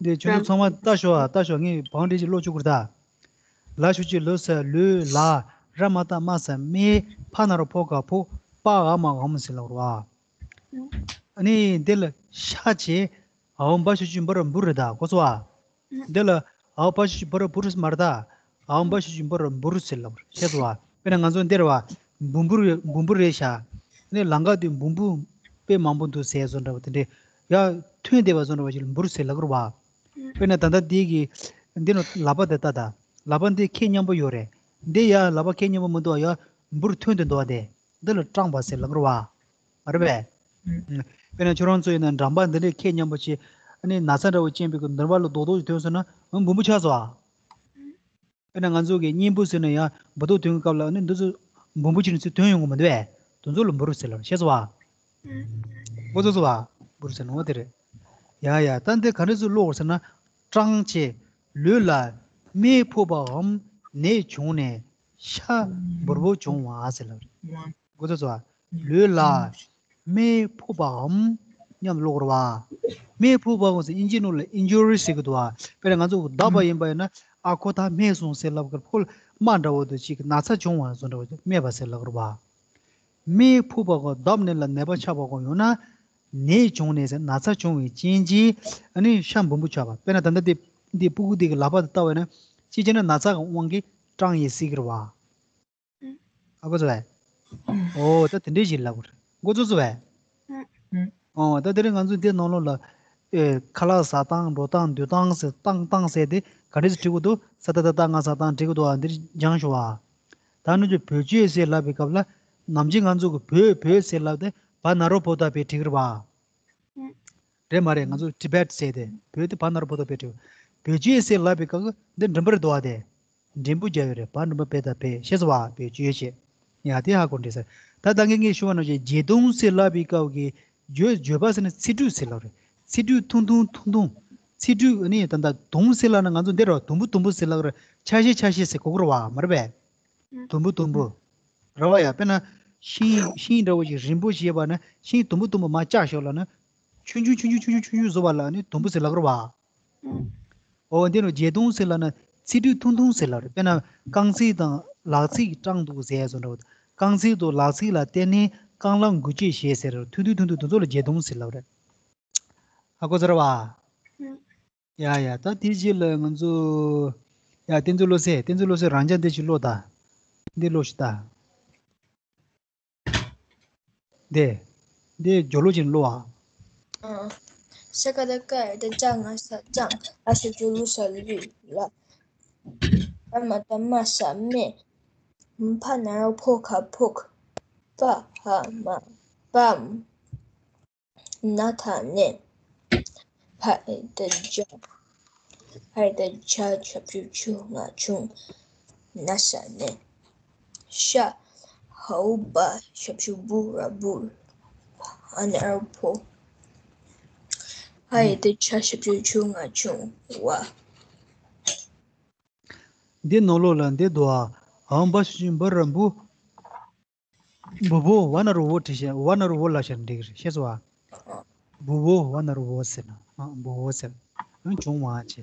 འདི་ཁྱོད་ཚོ་ཚང་མ་ལྟ་ཤོག་ཨ། ལྟ་ཤོག་ངས་བང་སྒྲིག་ཅིག་ཀློག་བཅུག་གི་རེད་ད། ལ་ཞབས་ཀྱུ་ལོ་ས་ལོས། ལ། ར་མ་བཏགས་རྨ་ས་རྨས། ཕ་ན་རོ་ཕོ་ག་ཕོགས། པ་འ་མ་འམ་ཟེར་ལབ་རེད་བ། ཨ་ནི་འདི་ལ་ཤ་བྱས། འ་འོག་བ་ཞབས་ཀྱུ་བ་ར་བུར་རེད་ད། གོ་སོང་བ། འདི་ལ་འ་འོག་བ་ཞབས་ཀྱུ་བ་ར་བུར་མ་རེད་ད། འ་འོག་བ་ཞབས་ཀྱུ་བ་ར་བུར་ཟེར་ལབ་རེད། ཤེས་སོང་བ། དཔེར་ན་ང་ཚོ་འདིར་བ། འབུམ་བུར་འབུམ་བུར་རེད་ཤག་ཨ་ནི་ལམ་ཁ་དེ་འབུམ་བུ་དཔེ་མང་པོ་འདུག་ཟེར་བཟོ་འདྲ་བ་དེ་འདྲས། ཡ་ཐོན་བསྡད་པ་བཟོ་འདྲ་བ་ཞིག་ལ་བུར་ཟེར་ལབ་ཀྱི་རེད་བ། དཔེར་ན་ད་ལྟ་འདི་གི་འདི་ནང་ལག་པ་དེ་ལྟ་ད། ལག་པ་འདི་ཁེ་མཉམ་པོ་ཡོད་རེད། འདི་ཡ་ལག་པ་ཁེ་མཉམ་པོ་མི་འདུག་ཡ་འབུར་ཐོན་དུ་འདུག་བ། དེ་འདི་ལ་སྐྲངས་པ་ཟེར་ལབ་ཀྱི་རེད་བ། མ་རེད་པས། དཔེར་ན་ཁྱོད་རང་ཚོ་ཡིན་ན་འགྲམ་པ་འདི་འདྲས་ཁེ་མཉམ་པོ་བྱས། ཨ་ནི་ན་ཚ་འདྲ་བོ་ཅན་པའི་གི་འདི་པ་ལ་རྡོག་རྡོག་ཅིག་ཐོན་སོང་ན་འབུམ་བུ་ཆགས་སོང་བ། དཔེར་ན་ང་ཚོ་གི་གཉེན་པོ་ཟེར་ན་ཡང་འབུ་རྡོག་ཐོན་སྐབས་ལ་ཨ་ནི་འདི་ཚོ་འབུམ་བུ་ཅིག་ནི་ཚུར་ཐོན་ཡོང་གི་མི་འདུག་བས། དེ་ཚོ་ལ་འབུར་ཟེར་ལབ། ཤེས་སོང་བ། འགོ་ཚུགས་སོང་བ། འབུར་ཟེར་ནོ་དེ་རེད། ཡ་ཡ། ད་འདི་ག་འདྲ་ཚུར་ཀློག་ཟེར་ན། སྐྲངས་བྱས། ལུས་ལ་རྨས་ཕོག་པའམ་ནད་བྱུང་ནས་ཤ་འབུར་པོ་བྱུང་བ་ཟེར་ལབ་རེད། འགོ་ཚུགས་སོང་བ། ལུས་ལ་རྨས་ཕོག་པའམ་སྙམ་ཀློག་རེད་བ། རྨས་ཕོག་པའམ་ཟེར་དབྱིན་ཇིའི་ནང་ལ་ཨིན་ཇུ་རི་ཟེར་གི་འདུག་བ། དཔེར་ན་ང་ཚོ་བརྡབས་པ་ཡིན་པ་ཡིན་ན། ཨ་ཁོ་ད་རྨས་སོང་ཟེར་ལབ་ཀྱི་རེད། ཕོ་ལ་རྨ་འདྲ་བོ་འདུག་ཅིག་ན་ཚ་བྱུང་བ་བཟོ་འདྲ་བོ་རྨས་པ་ཟེར་ལབ་ཀྱི་རེད་བ། རྨས་ཕོག་པ་གོ་བརྡབས་ནས་ལ་ནད་པ་ཆགས་པ་གོ་ཡོང་ན། ནད་བྱུང་ནས་ཟེར་ན་ཚ་བྱུང་བའི་རྐྱེན་གྱིས་ཨ་ནི་ཤ་འབུམ་པོ་ཆགས་པ། དཔེར་ན་ད་ལྟ་འདི་འདི་སྤུ་གུ་འདི་གི་ལག་པ་དེ་བལྟས་པ་ཡིན་ན་གཅིག་བྱས་ན་ན་ཚ་གི་དབང་གིས་སྐྲངས་ཡིན་སྲིད་ཀྱི་རེད་བ། ཨ་གོ་ཚོ་བས། ཨོ་ད་དེ་འདྲས་ཞིག་ལབ་དགོས་རེད། འགོ་ཚུགས་སོང་བས། ཨོ་ད་དེ་རིང་ང་ཚོ་འདི་ནང་ལོགས་ལ་ཨེ་ཁ་ལག་ཟ་སྟངས། འགྲོ་སྟངས། སྡོད་སྟངས་ཟེར། བཏང་སྟངས་ཟེར་དེ་ག་འདྲས་སེ་བྲིས་དགོས་འདུག་ས་ཏ་བཏགས་སྟ་ང་ས་སྟངས་བྲིས་དགོས་འདུག་ཨ་འདིར་སྦྱངས་ཤོག་ཨ། ད་ནུ་ཚོས་བེད་སྤྱོད་ཟེར་ལབ་པའི་སྐབས་ལ་ནམ་རྒྱུན་ང་ཚོ་གི་བོད་བོད་ཟེར་ལབ་དེ་བ་ན་རོ་བོ་ད་བེད་བྲིས་ཀྱི་རེད་བ། རེད་མ་རེད། ང་ཚོ་ཊི་བེཊ་ཟེར་དེ་བོད་དེ་བ་ན་རོ་བོ་ད་བེད་བྲིས། བེད་སྤྱོད་ཟེར་ལབ་པའི་སྐབས་འདི་འགྲེང་བུ་རེད་འདུག་བ་དེ། འགྲེང་བུ་རྒྱག་ཡོད་རེད། བ་འགྲེང་བུ་བེ་ད་བེད། ཤེས་སོང་བ། བེད་སྤྱོད་བྱེད། ཡ་དེ་ཧ་གོ་འདྲེ་ཟེར། ད་ད་གིན་ངས་ཞུ་བ་ནང་བཞིན་བརྗེ་དུང་ཟེར་ལབ་པའི་སྐབས་ཀྱི་བརྗོད་བརྗོད་པ་ཟེར་ན་ཚིག་འབྲུ་ཟེར་ལབ་རེད། ཚིག་འབྲུ་ཐུང་ཐུང་ཐུང་ཐུང་། ཚིག་འབྲུ་ནི་ད་ལྟ་དུང་ཟེར་ལབ་ན་ང་ཚོ་འདི་ར་དུམ་བུ་དུམ་བུ་ཟེར་ལབ་རེད། ཆ་ཤས་ཆ་ཤས་ཟེར་གོ་གི་རེད་བ། མ་རེད་པས། དུམ་བུ་དུམ་བུ། རེད་བ་ཡ། དཔེར་ན་ ཤིང་ཤིང་འདྲ་བོ་ཞིག་རིང་པོ་ཞིག་ཡོད་པ་ན་ཤིང་དུམ་བུ་དུམ་བུ་མར་བཅག་ཤོག་ལབ་ན། ཆུང་ཆུང་ཆུང་ཆུང་ཆུང་ཆུང་ཆུང་བཟོ་བ་ལ་ནི་དུམ་བུ་ཟེར་ལབ་ཀྱི་རེད་བ། ཨོ་འདི་ནི་བརྒྱད་སྟོང་ཟེར་ལབ་ན་ཚིག་འབྲུ་ཐུང་ཐུང་ཟེར་ལབ་རེད། དཔེར་ན་རྐང་ཚིགས་དང་ལག་ཚིགས་སྐྲངས་འདུག་ཟེར་བཟོ་འདྲ་བོ། རྐང་ཚིགས་དང་ལག་ཚིགས་ལ་བརྟེན་ནས་རྐང་ལག་འགུལ་སྐྱོད་བྱེད་ཟེར་རེད། ཐུང་ཐུང་ཐུང་ཐུང་དེ་ཚོ་ལ་བརྒྱད་སྟོང་ཟེར་ལབ་རེད། ཧ་གོ་ཚར་བ། ཡ་ཡ། ད་དེའི་རྗེས་ལ་ང་ཚོ། ཡ་བསྟན་འཛིན་བློ་གསལ། བསྟན་འཛིན་བློ་གསལ་རང་ཅག་འདི་ཅིག་ཀློག་ད། འདི་ཀློག་ཤིག་ད། འདི། འདི་སྦྱོར་ཀློག་ཅིག་ཀློག་ཨ། ཨ། ཤ་ཀ་བཏགས་སྐ་ཡ་བཏགས་སྐྱ་ང་ས་སྐྱང་། ལ་ཞབས་ཀྱུ་ལུ་ས་ལུས། ལ། ར་མ་བཏགས་རྨ་ས་རྨས། ཕ་ན་རོ་ཕོ་ག་ཕོག་པ་ཧ་མ་པམ། ན་ད་ནས། ཕ་ཨེ་ད་བྱ། ཕ་ཨེ་ད་བྱ་ཞབས་ཀྱུ་ཕྱུ་ང་ཕྱུང་། ན་ས་ནས། ཤ་ཧའོ་བ་ཞབས་ཀྱུ་བུ་ར་བུར། ཨ་ན་རོ་ཕོ། ཕ་ཨེ་ད་བྱ་ཞབས་ཀྱུ་ཕྱུ་ང་ཕྱུང་བ། འདི་ནང་ལོགས་ལ་འདི་འདུག་ཨ། ཧའོ་བ་ཞབས་ཀྱུ་བུ་ར་བུ། བུ་བོ་བ་ན་རོ་བོ་བྲིས་ཤག་བ་ན་རོ་བོ་ལབ་ཤག་འགྲིག་གི་རེད། ཤེས་སོང་ཨ། བུ་བོ་བ་ན་རོ་བོ་ཟེར་ན། ཨ། བུ་བོ་ཟེར། ཨ། བྱུང་བ་བྱས། ཡ་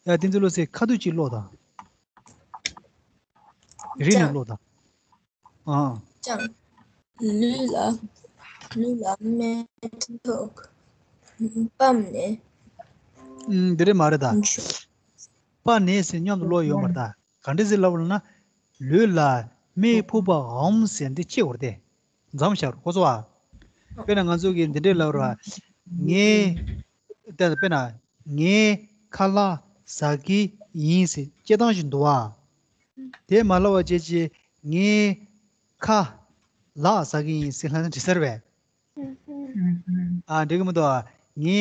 བསྟན་འཛིན་བློ་གསལ་ཁ་ཐུག་ཅིག་ཀློག་དང་། རིང་ནས་ཀློག་དང་། ཨ། ལུས་ལ། ལུས་ལ་རྨས་ཐོགས། པམ་ནས། ཨུམ། འདི་རེད་མ་རེད་ད། པ་ནས་ཟེར་མཉམ་དུ་ཀློག་ཡོད་མ་རེད་ད། ག་འདྲ་ཟེར་ལབ་པ་ལབ་ན། ལུས་ལ་རྨས་ཕོག་པའམ་ཟེར་འདི་ཕྱེ་དགོས་རེད་དེ། མཚམས་བཞག་རོགས་གོ་སོང་ཨ། དཔེར་ན་ང་ཚོ་གིས་འདི་འདྲས་ལབ་ར། ངའི། ད་དཔེར་ན། ངའི་ཁ་ལག་ཟ་གི་ཡིན་ཟེར་སྐྱེ་སྟངས་ཤིག་འདུག་ཨ། དེ་མ་ལབ་པ་བྱས་ཅིག་ངའི་ཁ་ལག་ཟ་གི་ཡིན་ཟེར་ལབ་ན་འགྲིག་ས་རེད་པས། ཨ། འགྲིག་གི་མི་འདུག་ཨ། ངའི་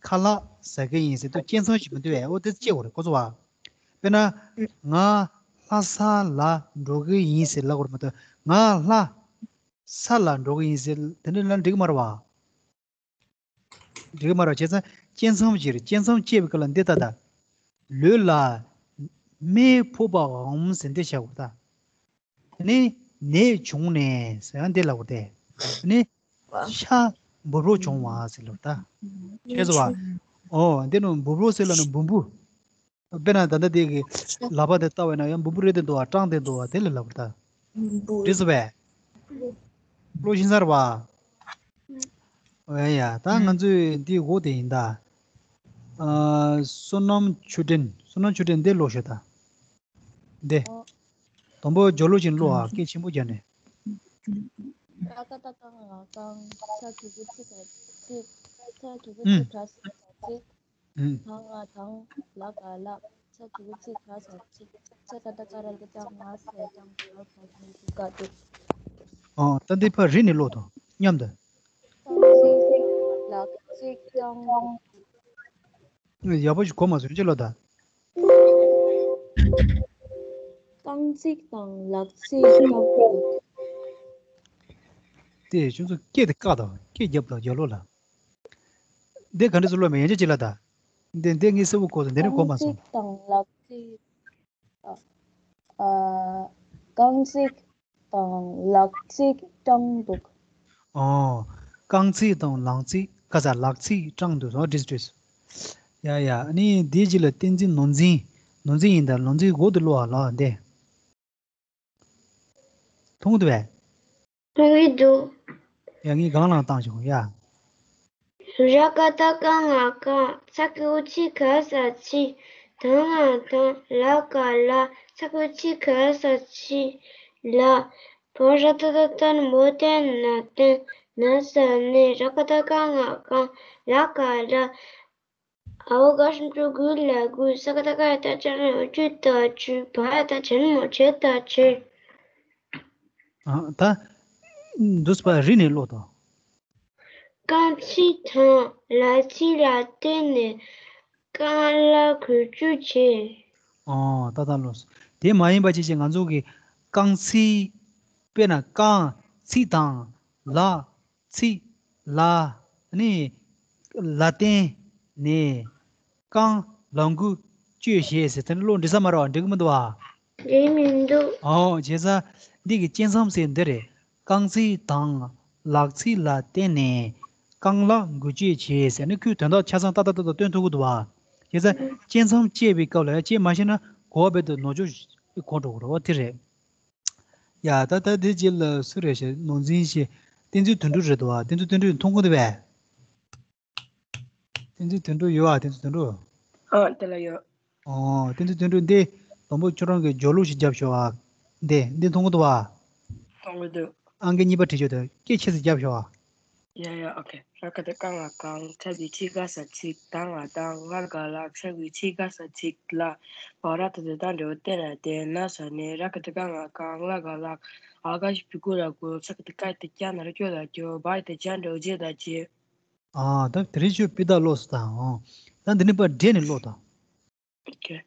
ཁ་ལག་ཟ་གི་ཡིན་ཟེར་དུས་སྐྱེ་མཚམས་ཤིག་མི་འདུག་པས། འོ་དེ་ཕྱེ་དགོས་རེད་གོ་སོང་ཨ། དཔེར་ན། ང་ལྷ་ས་ལ་འགྲོ་གི་ཡིན་ཟེར་ལབ་དགོས་རེད་མ་གཏོགས། ང་ལྷ་ས་ལ་འགྲོ་གི་ཡིན་ཟེར་དེ་འདྲ་ལབ་ན་འགྲིག་གི་མ་རེད་པ། འགྲིག་གི་མ་རེད་པ། བྱས་ཙང་སྐྱེ་མཚམས་ཅིག་རེད། སྐྱེ་མཚམས་བཅད་པའི་སྐབས་ལ་འདི་ལྟ་ད། ལུས་ལ་རྨས་ཕོག་པའམ་ཟེར་འདི་བྱ་དགོས་ད། ནི་ནད་བྱུང་ནས་ཟེར་ཡང་འདི་ལབ་དགོས་ཏེ། ནི་ཤ་འབུབ་རོ་བྱུང་བ་ཟེར་ལབ་ད། ཤེས་སོང་བ། ཨོ་འདི་ནི་འབུབ་རོ་ཟེར་ལབ་ན་འབུམ་བུ། དཔེར་ན་ད་ལྟ་དེ་གི་ལག་པ་དེ་ལྟ་བས་ན་ཡང་འབུམ་བུ་རེད་དེ་འདུག་བ། སྐྲངས་དེ་འདུག་བ། དེ་ལ་ལབ་པ་ད། འབུ། འགྲིག་སོང་བས། བློ་ཤིན་ཚར་བ། ཨེ་ཡ། ད་ང་ཚོས་འདི་འགོ་དེ་ཡིན་ད། ཨ། བསོད་ནམས་ཆོས་སྒྲོན། བསོད་ནམས་ཆོས་སྒྲོན་འདི་ཀློག་ཤོག་ད། འདི། ཨོ། དང་པོ་སྦྱོར་ཀློག་ཅིག་ཀློག་ཨ། སྐད་ཆེན་པོ་རྒྱག་ནས། ར་ཀ་བཏགས་རྐང་ང་རྐང་། ཚ་གི་གུ་ཚི་ག་ཚིག་ཚ་གི་གུ་ཚི་ག་ས་ཚིག་ད་ང་དང་། ལ་ག་ལག་ཚ་གི་གུ་ཚི་ག་ས་ཚིག་ཚ་ཀ་བཏགས་སྐ་ར་གི་ཀ་ང་ས་ཀྲང་། ལ་ག་ལ་གི་ག་འདུག་ཨོ། ད་འདི་ཕར་རིང་ནས་ཀློག་དང་མཉམ་དུ། རྐང་ཚིགས་ལག་ཚིགས་སྐྲངས་འདུག་ཡག་པོ་ཞིག་གོ་མ་སོང་། ཅི་ལབ་ད། རྐང་ཚིགས་དང་ལག་ཚིགས་སྐྲངས་འདུག་དེ་ཁྱོད་ཚོ་སྐད་དེ་བཀག་དང་། སྐད་རྒྱབ་དང་རྒྱབ་ལོགས་ལ། འདི་ག་འདྲ་ཚོ་ཀློག་མེད། ཡང་ཅི་ཅི་ལབ་ད། འདི་འདི་ངས་གསལ་པོ་གོ་སོང་། འདི་ནས་གོ་མ་སོང་། རྐང་ཚིགས་དང་ལག་ཚིགས། ཨ། རྐང་ཚིགས་དང་ལག་ཚིགས་སྐྲངས་འདུག་ཨོ། རྐང་ཚིགས་དང་ལག་ཚིགས། ག་ས། ལག་ཚིགས་སྐྲངས་འདུག་ཨོ། འགྲིག་འགྲིག་ཡ་ཡ། ཨ་ནི་དེའི་རྗེས་ལ་བསྟན་འཛིན་ནོར་འཛིན། ནོར་འཛིན་ཡིན་ད། ནོར་འཛིན་འགོ་དེ་ཀློག་ཨ་ལགས་འདི། མཐོང་འདུག་པས། མཐོང་གི་འདུག་ཡ་ངས་སྒང་ལ་བཏང་བྱུང་ཡ། ར་ཀ་བཏགས་རྐང་ང་རྐང་། ཚ་གི་གུ་ཚི་ག་ས་ཚིག་ད་ང་དང་། ལ་ག་ལ་ཚ་གི་གུ་ཚི་ག་ས་ཚིག་ལ། བ་ར་ཏ་བཏགས་བརྟན་བུ་བརྟན་ན་བརྟན་ན་ས་ནས། ར་ཀ་བཏགས་རྐང་ང་རྐང་། ལ་ག་ལ། འ་འོག་ག་ཞབས་ཀྱུ་འོ་གུ་ལ་འགུལ། ས་ཀ་བཏགས་སྐ་ཡ་བཏགས་སྐྱ་ར་འོག་གུ་ད་འགུལ། བ་ཡ་བཏགས་བྱ་མོ་བྱེད་ད་བྱེད། ཨ། ད་འདུག་སེ་ཕར་རིང་ནས་ཀློག་དང་། རྐང་ཚིགས་དང་ལག་ཚིགས་ལ་བརྟེན་ནས་རྐང་ལག་འགུལ་སྐྱོད་བྱེད། ཨོ། ད་ད་ལོས། དེ་མ་ཡིན་པ་ཅིག་ཅིག་ང་ཚོ་གི་རྐང་ཚིགས། དཔེར་ན་རྐང་ཚིགས་དང་ལག་ཚིགས་ལ་ནི་ལ་བརྟེན་ནས་རྐང་ལག་འགུལ་སྐྱོད་བྱེད་ཟེར་དེ་ནི་ཀློག་འགྲིག་ས་མ་རེད་པ། འགྲིག་གི་མི་འདུག་པ། འགྲིག་མི་འདུག་ཨོ། བྱས་ཙང་འདི་གི་སྐྱེ་མཚམས་ཟེར་འདི་རེད། རྐང་ཚིགས་དང་ལག་ཚིགས་ལ་བརྟེན་ནས་རྐང་ལག་འགུལ་སྐྱོད་བྱེད་ཟེར་ནས་ཁོས་དོན་དག་ཆ་ཚང་ཏག་ཏག་ཏག་ཏག་སྟོན་ཐུབ་ཀྱི་འདུག་བ། བྱས་ཙང་བཅད་མཚམས་བཅད་པའི་སྐབས་ལ་ཡང་བཅད་མ་ཤེས་ན་གོ་བ་རྦད་དེ་ནོར་འཆུག་གོ་འགྲོ་གི་རེད་བ། དེ་རེད། ཡ་ད་ད་དེ་རྗེས་ལ་སུ་རེད་ཤག་ནོར་འཛིན་ཤག་བསྟན་འཛིན་དོན་གྲུབ་རེད་འདུག་བ། བསྟན་འཛིན་དོན་གྲུབ་མཐོང་གི་འདུག་བས། བསྟན་འཛིན་དོན་གྲུབ་ཡོད་ཨ། བསྟན་འཛིན་དོན་གྲུབ། ཨ་དེ་ལ་ཡོད། ཨོ་བསྟན་འཛིན་དོན་གྲུབ་འདི་དང་པོ་ཁྱོད་རང་གི་སྦྱོར་ཀློག་ཞིག་རྒྱབ་ཤོག་ཨ། འདི་འདི་མཐོང་གི་འདུག་བ། མཐོང་གི་འདུག་ཨང་ཀི་གཉིས་པ་བྲིས་ཆོག་དེ་སྐད་ཆེ་ཙམ་རྒྱབ་ཤོག་ཨ། ཡ་ཡ་ཨོ་ཁེ། ར་ག་བཏགས་རྐང་ང་རྐང་། ཚ་གི་ཚི་ག་ས་ཚིག་ད་ང་དང་། ལ་ག་ལག་ཚ་གི་ཚི་ག་ས་ཚིག་ལ། བ་ར་ཏ་བཏགས་བཏགས་འགྲེང་བུ་བཏེ་ན་བཏེན། ན་ས་ནས། ར་ག་བཏགས་རྐང་ང་རྐང་། ལ་ག་ལག་ཨ་ག་ཞབས་ཀྱུ་གུ་ར་གུར། ས་ག་བཏགས་སྐ་ཡ་བཏགས་སྐྱ་ན་རོ་སྐྱོ་ད་སྐྱོ། བ་ཡ་བཏགས་བྱ་འགྲེང་བུ་བྱེ་ད་བྱེད། ཨ་ད་དེ་རིང་ཁྱོད་དཔེ་དག་ཀློག་སོང་དང་། ཨོ་ད་འདི་ནས་ཕར་འགྲེལ་ནས་ཀློག་དང་། ཨོ་ཁེ།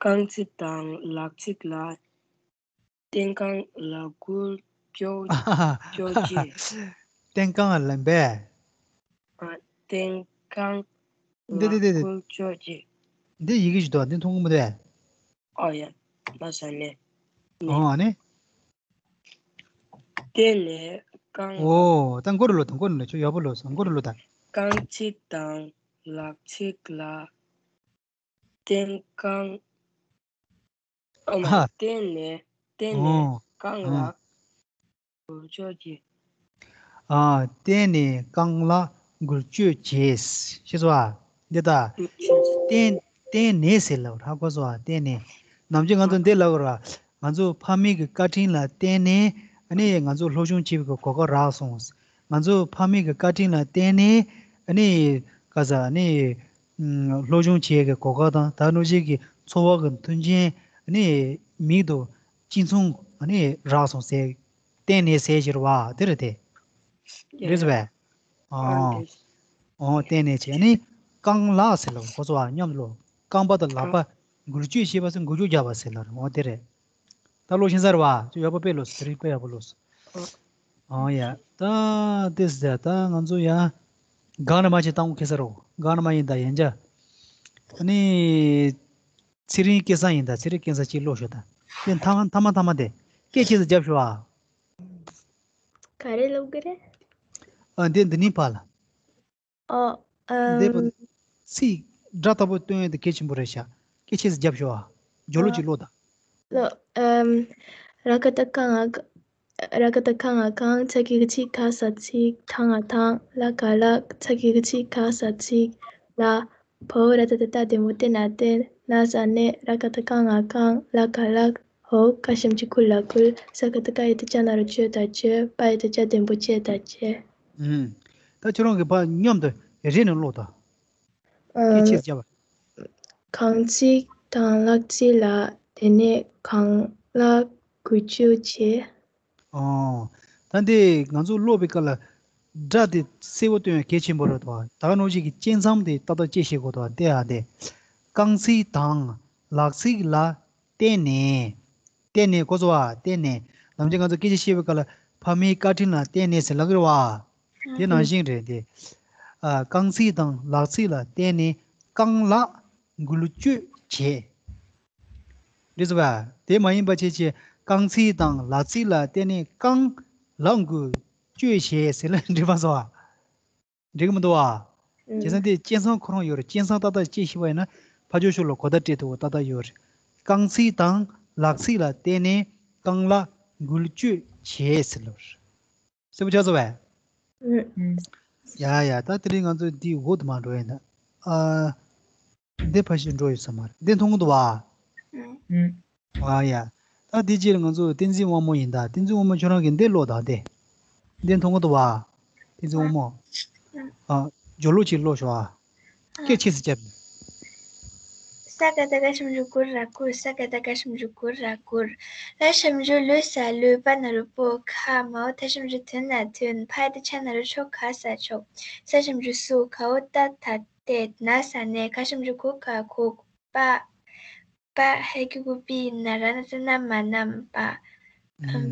རྐང་ཚིགས་དང་ལག་ཚིགས་ལ། བརྟེན་རྐང་ལག་འགུལ་སྐྱོད་སྐྱོད་བྱེད། བརྟེན་རྐང་ལ་འབད། ཨ་བརྟེན་རྐང་འདི་འདི་འདི་འདི། ལག་འགུལ་སྐྱོད་བྱེད། འདི་ཡི་གེ་ཞིག་འདུག་འདི་མཐོང་གི་མི་འདུག་ཨོ་ཡ། ལ་ས་ནས། ནས། ཨོ་ཨ་ནི། བརྟེན་ནས་རྐང་ལག་ཨོ་ད་མགོ་རུ་ལོ་དང་མགོ་རུ་ལོ་ཁྱོད་ཡག་པོ་ལོ་སོང་མགོ་རུ་ལོ་དང་། རྐང་ཚིགས་དང་ལག་ཚིགས་ལ། བརྟེན་རྐང་། ཨ་མ། ཨ། བརྟེན་ནས་བརྟེན་ནས་ཨོ། རྐང་ཨོ། ལག་འགུལ་སྐྱོད་བྱེད། ཨ་བརྟེན་ནས་རྐང་ལག་འགུལ་སྐྱོད་བྱེད། ཤེས་སོང་ཨ། འདི་ལྟ། ཨུ་ཤེས་སོང་། བརྟེན་བརྟེན་ནས་ཟེར་ལབ་ར་གོ་སོང་ཨ། བརྟེན་ནས། ནམ་རྒྱུན་ང་ཚོ་འདི་ལབ་ར། ང་ཚོ་ཕ་མེས་ཀྱི་བཀའ་དྲིན་ལ་བརྟེན་ནས་ཨ་ནི་ང་ཚོ་སློབ་སྦྱོང་བྱེད་པའི་གོ་སྐབས་རག་སོང་། ང་ཚོ་ཕ་མེས་ཀྱི་བཀའ་དྲིན་ལ་བརྟེན་ནས་ཨ་ནི་ག་ས་ཨ་ནི་སློབ་སྦྱོང་བྱེད་ཀྱི་གོ་སྐབས་དང་ད་ནོ་ཞིག་གི་འཚོ་བ་གི་མཐུན་རྐྱེན་ཨ་ནི་མིག་ཏུ་གཅིག་མཚུངས་ཨ་ནི་རག་སོང་ཟེར། བརྟེན་ནས་ཟེར་ཞེས་པ་དེ་རེད་དེ། རེད་ཟེར་བས། ཨོ། ཨོ་བརྟེན་ནས་བྱས་ནི་རྐང་ལག་ཟེར་ལ་གོ་སོང་བ་མཉམ་དུ་ལོ། རྐང་པ་དང་ལག་པ་འགུལ་སྐྱོད་བྱེད་པ་ཟེར་འགུལ་སྐྱོད་རྒྱག་པ་ཟེར་ལ་རེད་འོ་དེ་རེད། ད་ལོ་ཤེས་ས་རེད་བ་ཅུ་ཡག་པོ་དཔེ་ལོ་ཟེར་དཔེ་ཡག་པོ་ལོ། ཨོ་ཡ་ད་དེ་ཟེར་ད་ང་ཚོ་ཡ་གང་ན་མ་ཆེ་བཏང་གོ་ཁེ་ས་རོ་གང་ན་མ་ཡིན་ད་ཡན་ཆ། ཨ་ནི། ཚེ་རིང་སྐལ་བཟང་ཡིན་ད་ཚེ་རིང་སྐལ་བཟང་གཅིག་ཀློག་ཤོག་ད། དེ་མཐའ་མ་མཐའ་མ་མཐའ་མ་དེ། སྐད་ཆེ་ཙམ་རྒྱབ་ཤོག་ཨ། ག་རེ་ཀློག་གི་རེད། ཨ་འདི་འདི་ནི་ཕ་ལ། ཨོ། འདི་ཕ་ཨམ། ཚིག་སྒྲ་ལྟ་བུ་སྟོན་ཡས་དེ་གལ་ཆེན་པོ་རེད་ཤག་སྐད་ཆེ་ཙམ་རྒྱབ་ཤོག་ཨ། སྦྱོར་ཀློག་ཨ། ཅིག་ཀློག་ད། ལོ། ཨམ། ར་ག་བཏགས་རྐང་ང་རྐང་། ར་ག་བཏགས་རྐང་ང་རྐང་། ཚ་གི་གུ་ཚི་ག་ས་ཚིག་ད་ང་དང་། ལ་ག་ལག་ཚ་གི་གུ་ཚི་ག་ས་ཚིག་ལ། བ་འོག་ར་ཏ་བཏགས་རྟ་འགྲེང་བུ་བཏེ་ན་བརྟེན། ན་ས་ནས། ར་ག་བཏགས་རྐང་ང་རྐང་། ལ་ག་ལག་འོག་ག་ཞབས་ཀྱུ་གུ་ལ་གུར། ས་ག་བཏགས་སྐ་ཡ་བཏགས་སྐྱ་ན་རོ་སྐྱོ་ད་སྐྱོད། བ་ཡ་བཏགས་བྱ་འགྲེང་བུ་བྱེད་ད་བྱེད། ཨུམ། ད་ཁྱོད་རང་གི་ཕ་མཉམ་དུ་རེ་རེ་ནས་ཀློག་དང་། སྐད་ཆེ་ཙམ་རྒྱབ། རྐང་ཚིགས་དང་ལག་ཚིགས་ལ་དེ་ནས་རྐང་ལག་འགུལ་སྐྱོད་བྱེད། ཨོ། ད་འདི་ང་ཚོ་ཀློག་པའི་སྐབས་ལ་སྒྲ་དེ་གསལ་པོ་སྟོན་ཡ་གལ་ཆེན་པོ་རེད་དོ། ད་ག་ནང་བཞིན་གྱི་བཅད་མཚམས་དེ་ཏག་ཏག་བཅད་ཤེས་དགོས་དོ། དེ་ཨ་དེ། རྐང་ཚིགས་དང་ལག་ཚིགས་ལ་བརྟེན་ནས། བརྟེན་ནས་གོ་སོང་ཨ། བརྟེན་ནས། ནམ་རྒྱུན་ང་ཚོ་སྐད་ཆ་བཤད་པའི་སྐབས་ལ་ཕ་མའི་བཀའ་དྲིན་ལ་བརྟེན་ནས་ཟེར་ལབ་ཀྱི་རེད་བ། དེ་ནང་བཞིན་རེད་དེ། ཨ། རྐང་ཚིགས་དང་ལག་ཚིགས་ལ་བརྟེན་ནས་རྐང་ལག་འགུལ་སྐྱོད་བྱེད། རེད་སོ་བ། དེ་མ་ཡིན་པ་བྱས་བྱས་རྐང་ཚིགས་དང་ལག་ཚིགས་ལ་བརྟེན་ནས་རྐང་ལག་འགུལ་སྐྱོད་བྱེད་ཟེར་ལ་འགྲིག་མ་སོང་བ། འགྲིག་གི་མི་འདུག་བ། ཨུ། བྱས་ཙང་དེ་བཅད་མཚམས་ཁོ་རང་ཡོད་རེད། བཅད་མཚམས་ཏག་ཏག་བཅད་ཤེས་པ་ཡིན་ན་ཕར་ཕྱོགས་ཕྱོགས་ལ་གོ་བརྡ་སྤྲད་ཐུབ་པ་ཏག་ཏག་ཡོད་རེད། རྐང་ཚིགས་དང་ལག་ཚིགས་ལ་བརྟེན་ནས་རྐང་ལག་འགུལ་སྐྱོད་བྱེད་ཟེར་ལབ་རེད། གསལ་པོ་ཆགས་སོང་བས། ཨུ། ཡ་ཡ་ད་དེ་རིང་ང་ཚོ་འདི་འོག་ཏུ་མར་འགྲོ་ཡིན་ད། ཨ། འདི་ཕ་ཤི་འགྲོ་ཡོད་ས་མ་རེད། འདི་མཐོང་གི་འདུག་བ། ཨུ། ཨ་ཡ། ད་འདི་རྗེས་ལ་ང་ཚོ་བསྟན་འཛིན་དབང་མོ་ཡིན་ད། བསྟན་འཛིན་དབང་མོ་ཁྱོད་རང་གིས་འདི་ཀློག་དང་འདི། འདི་མཐོང་གི་འདུག་བ། བསྟན་འཛིན་དབང་མོ། ཨ། སྦྱོར་ཀློག་ཅིག་ཀློག་ཤོག་ཨ། སྐད་ཆེ་ཙམ་རྒྱབ། ས་ག་བཏགས་སྐ་ཞབས་ཀྱུ་གུ་ར་གུར། ས་ག་བཏགས་སྐ་ཞབས་ཀྱུ་གུ་ར་གུར། ལ་ཞབས་ཀྱུ་ལུ་ས་ལུས། པ་ན་རོ་པོ་ཁ། མ་འོག་ཐ་ཞབས་ཀྱུ་ཐུ་ན་ཐུན། ཕ་ཡ་བཏགས་ཕྱ་ན་རོ་ཕྱོ་ག་ས་ཕྱོགས། ས་ཞབས་ཀྱུ་སུ། ག་འོག་ཏ་ཐ་བཏད། ན་ས་ནས། ག་ཞབས་ཀྱུ་གུ་ག་གུག་པ། པ་ཧ་གི་གུ་པི། ན་ར་ན་ཏ་ན་མ་ནམ་པ། ཨུམ།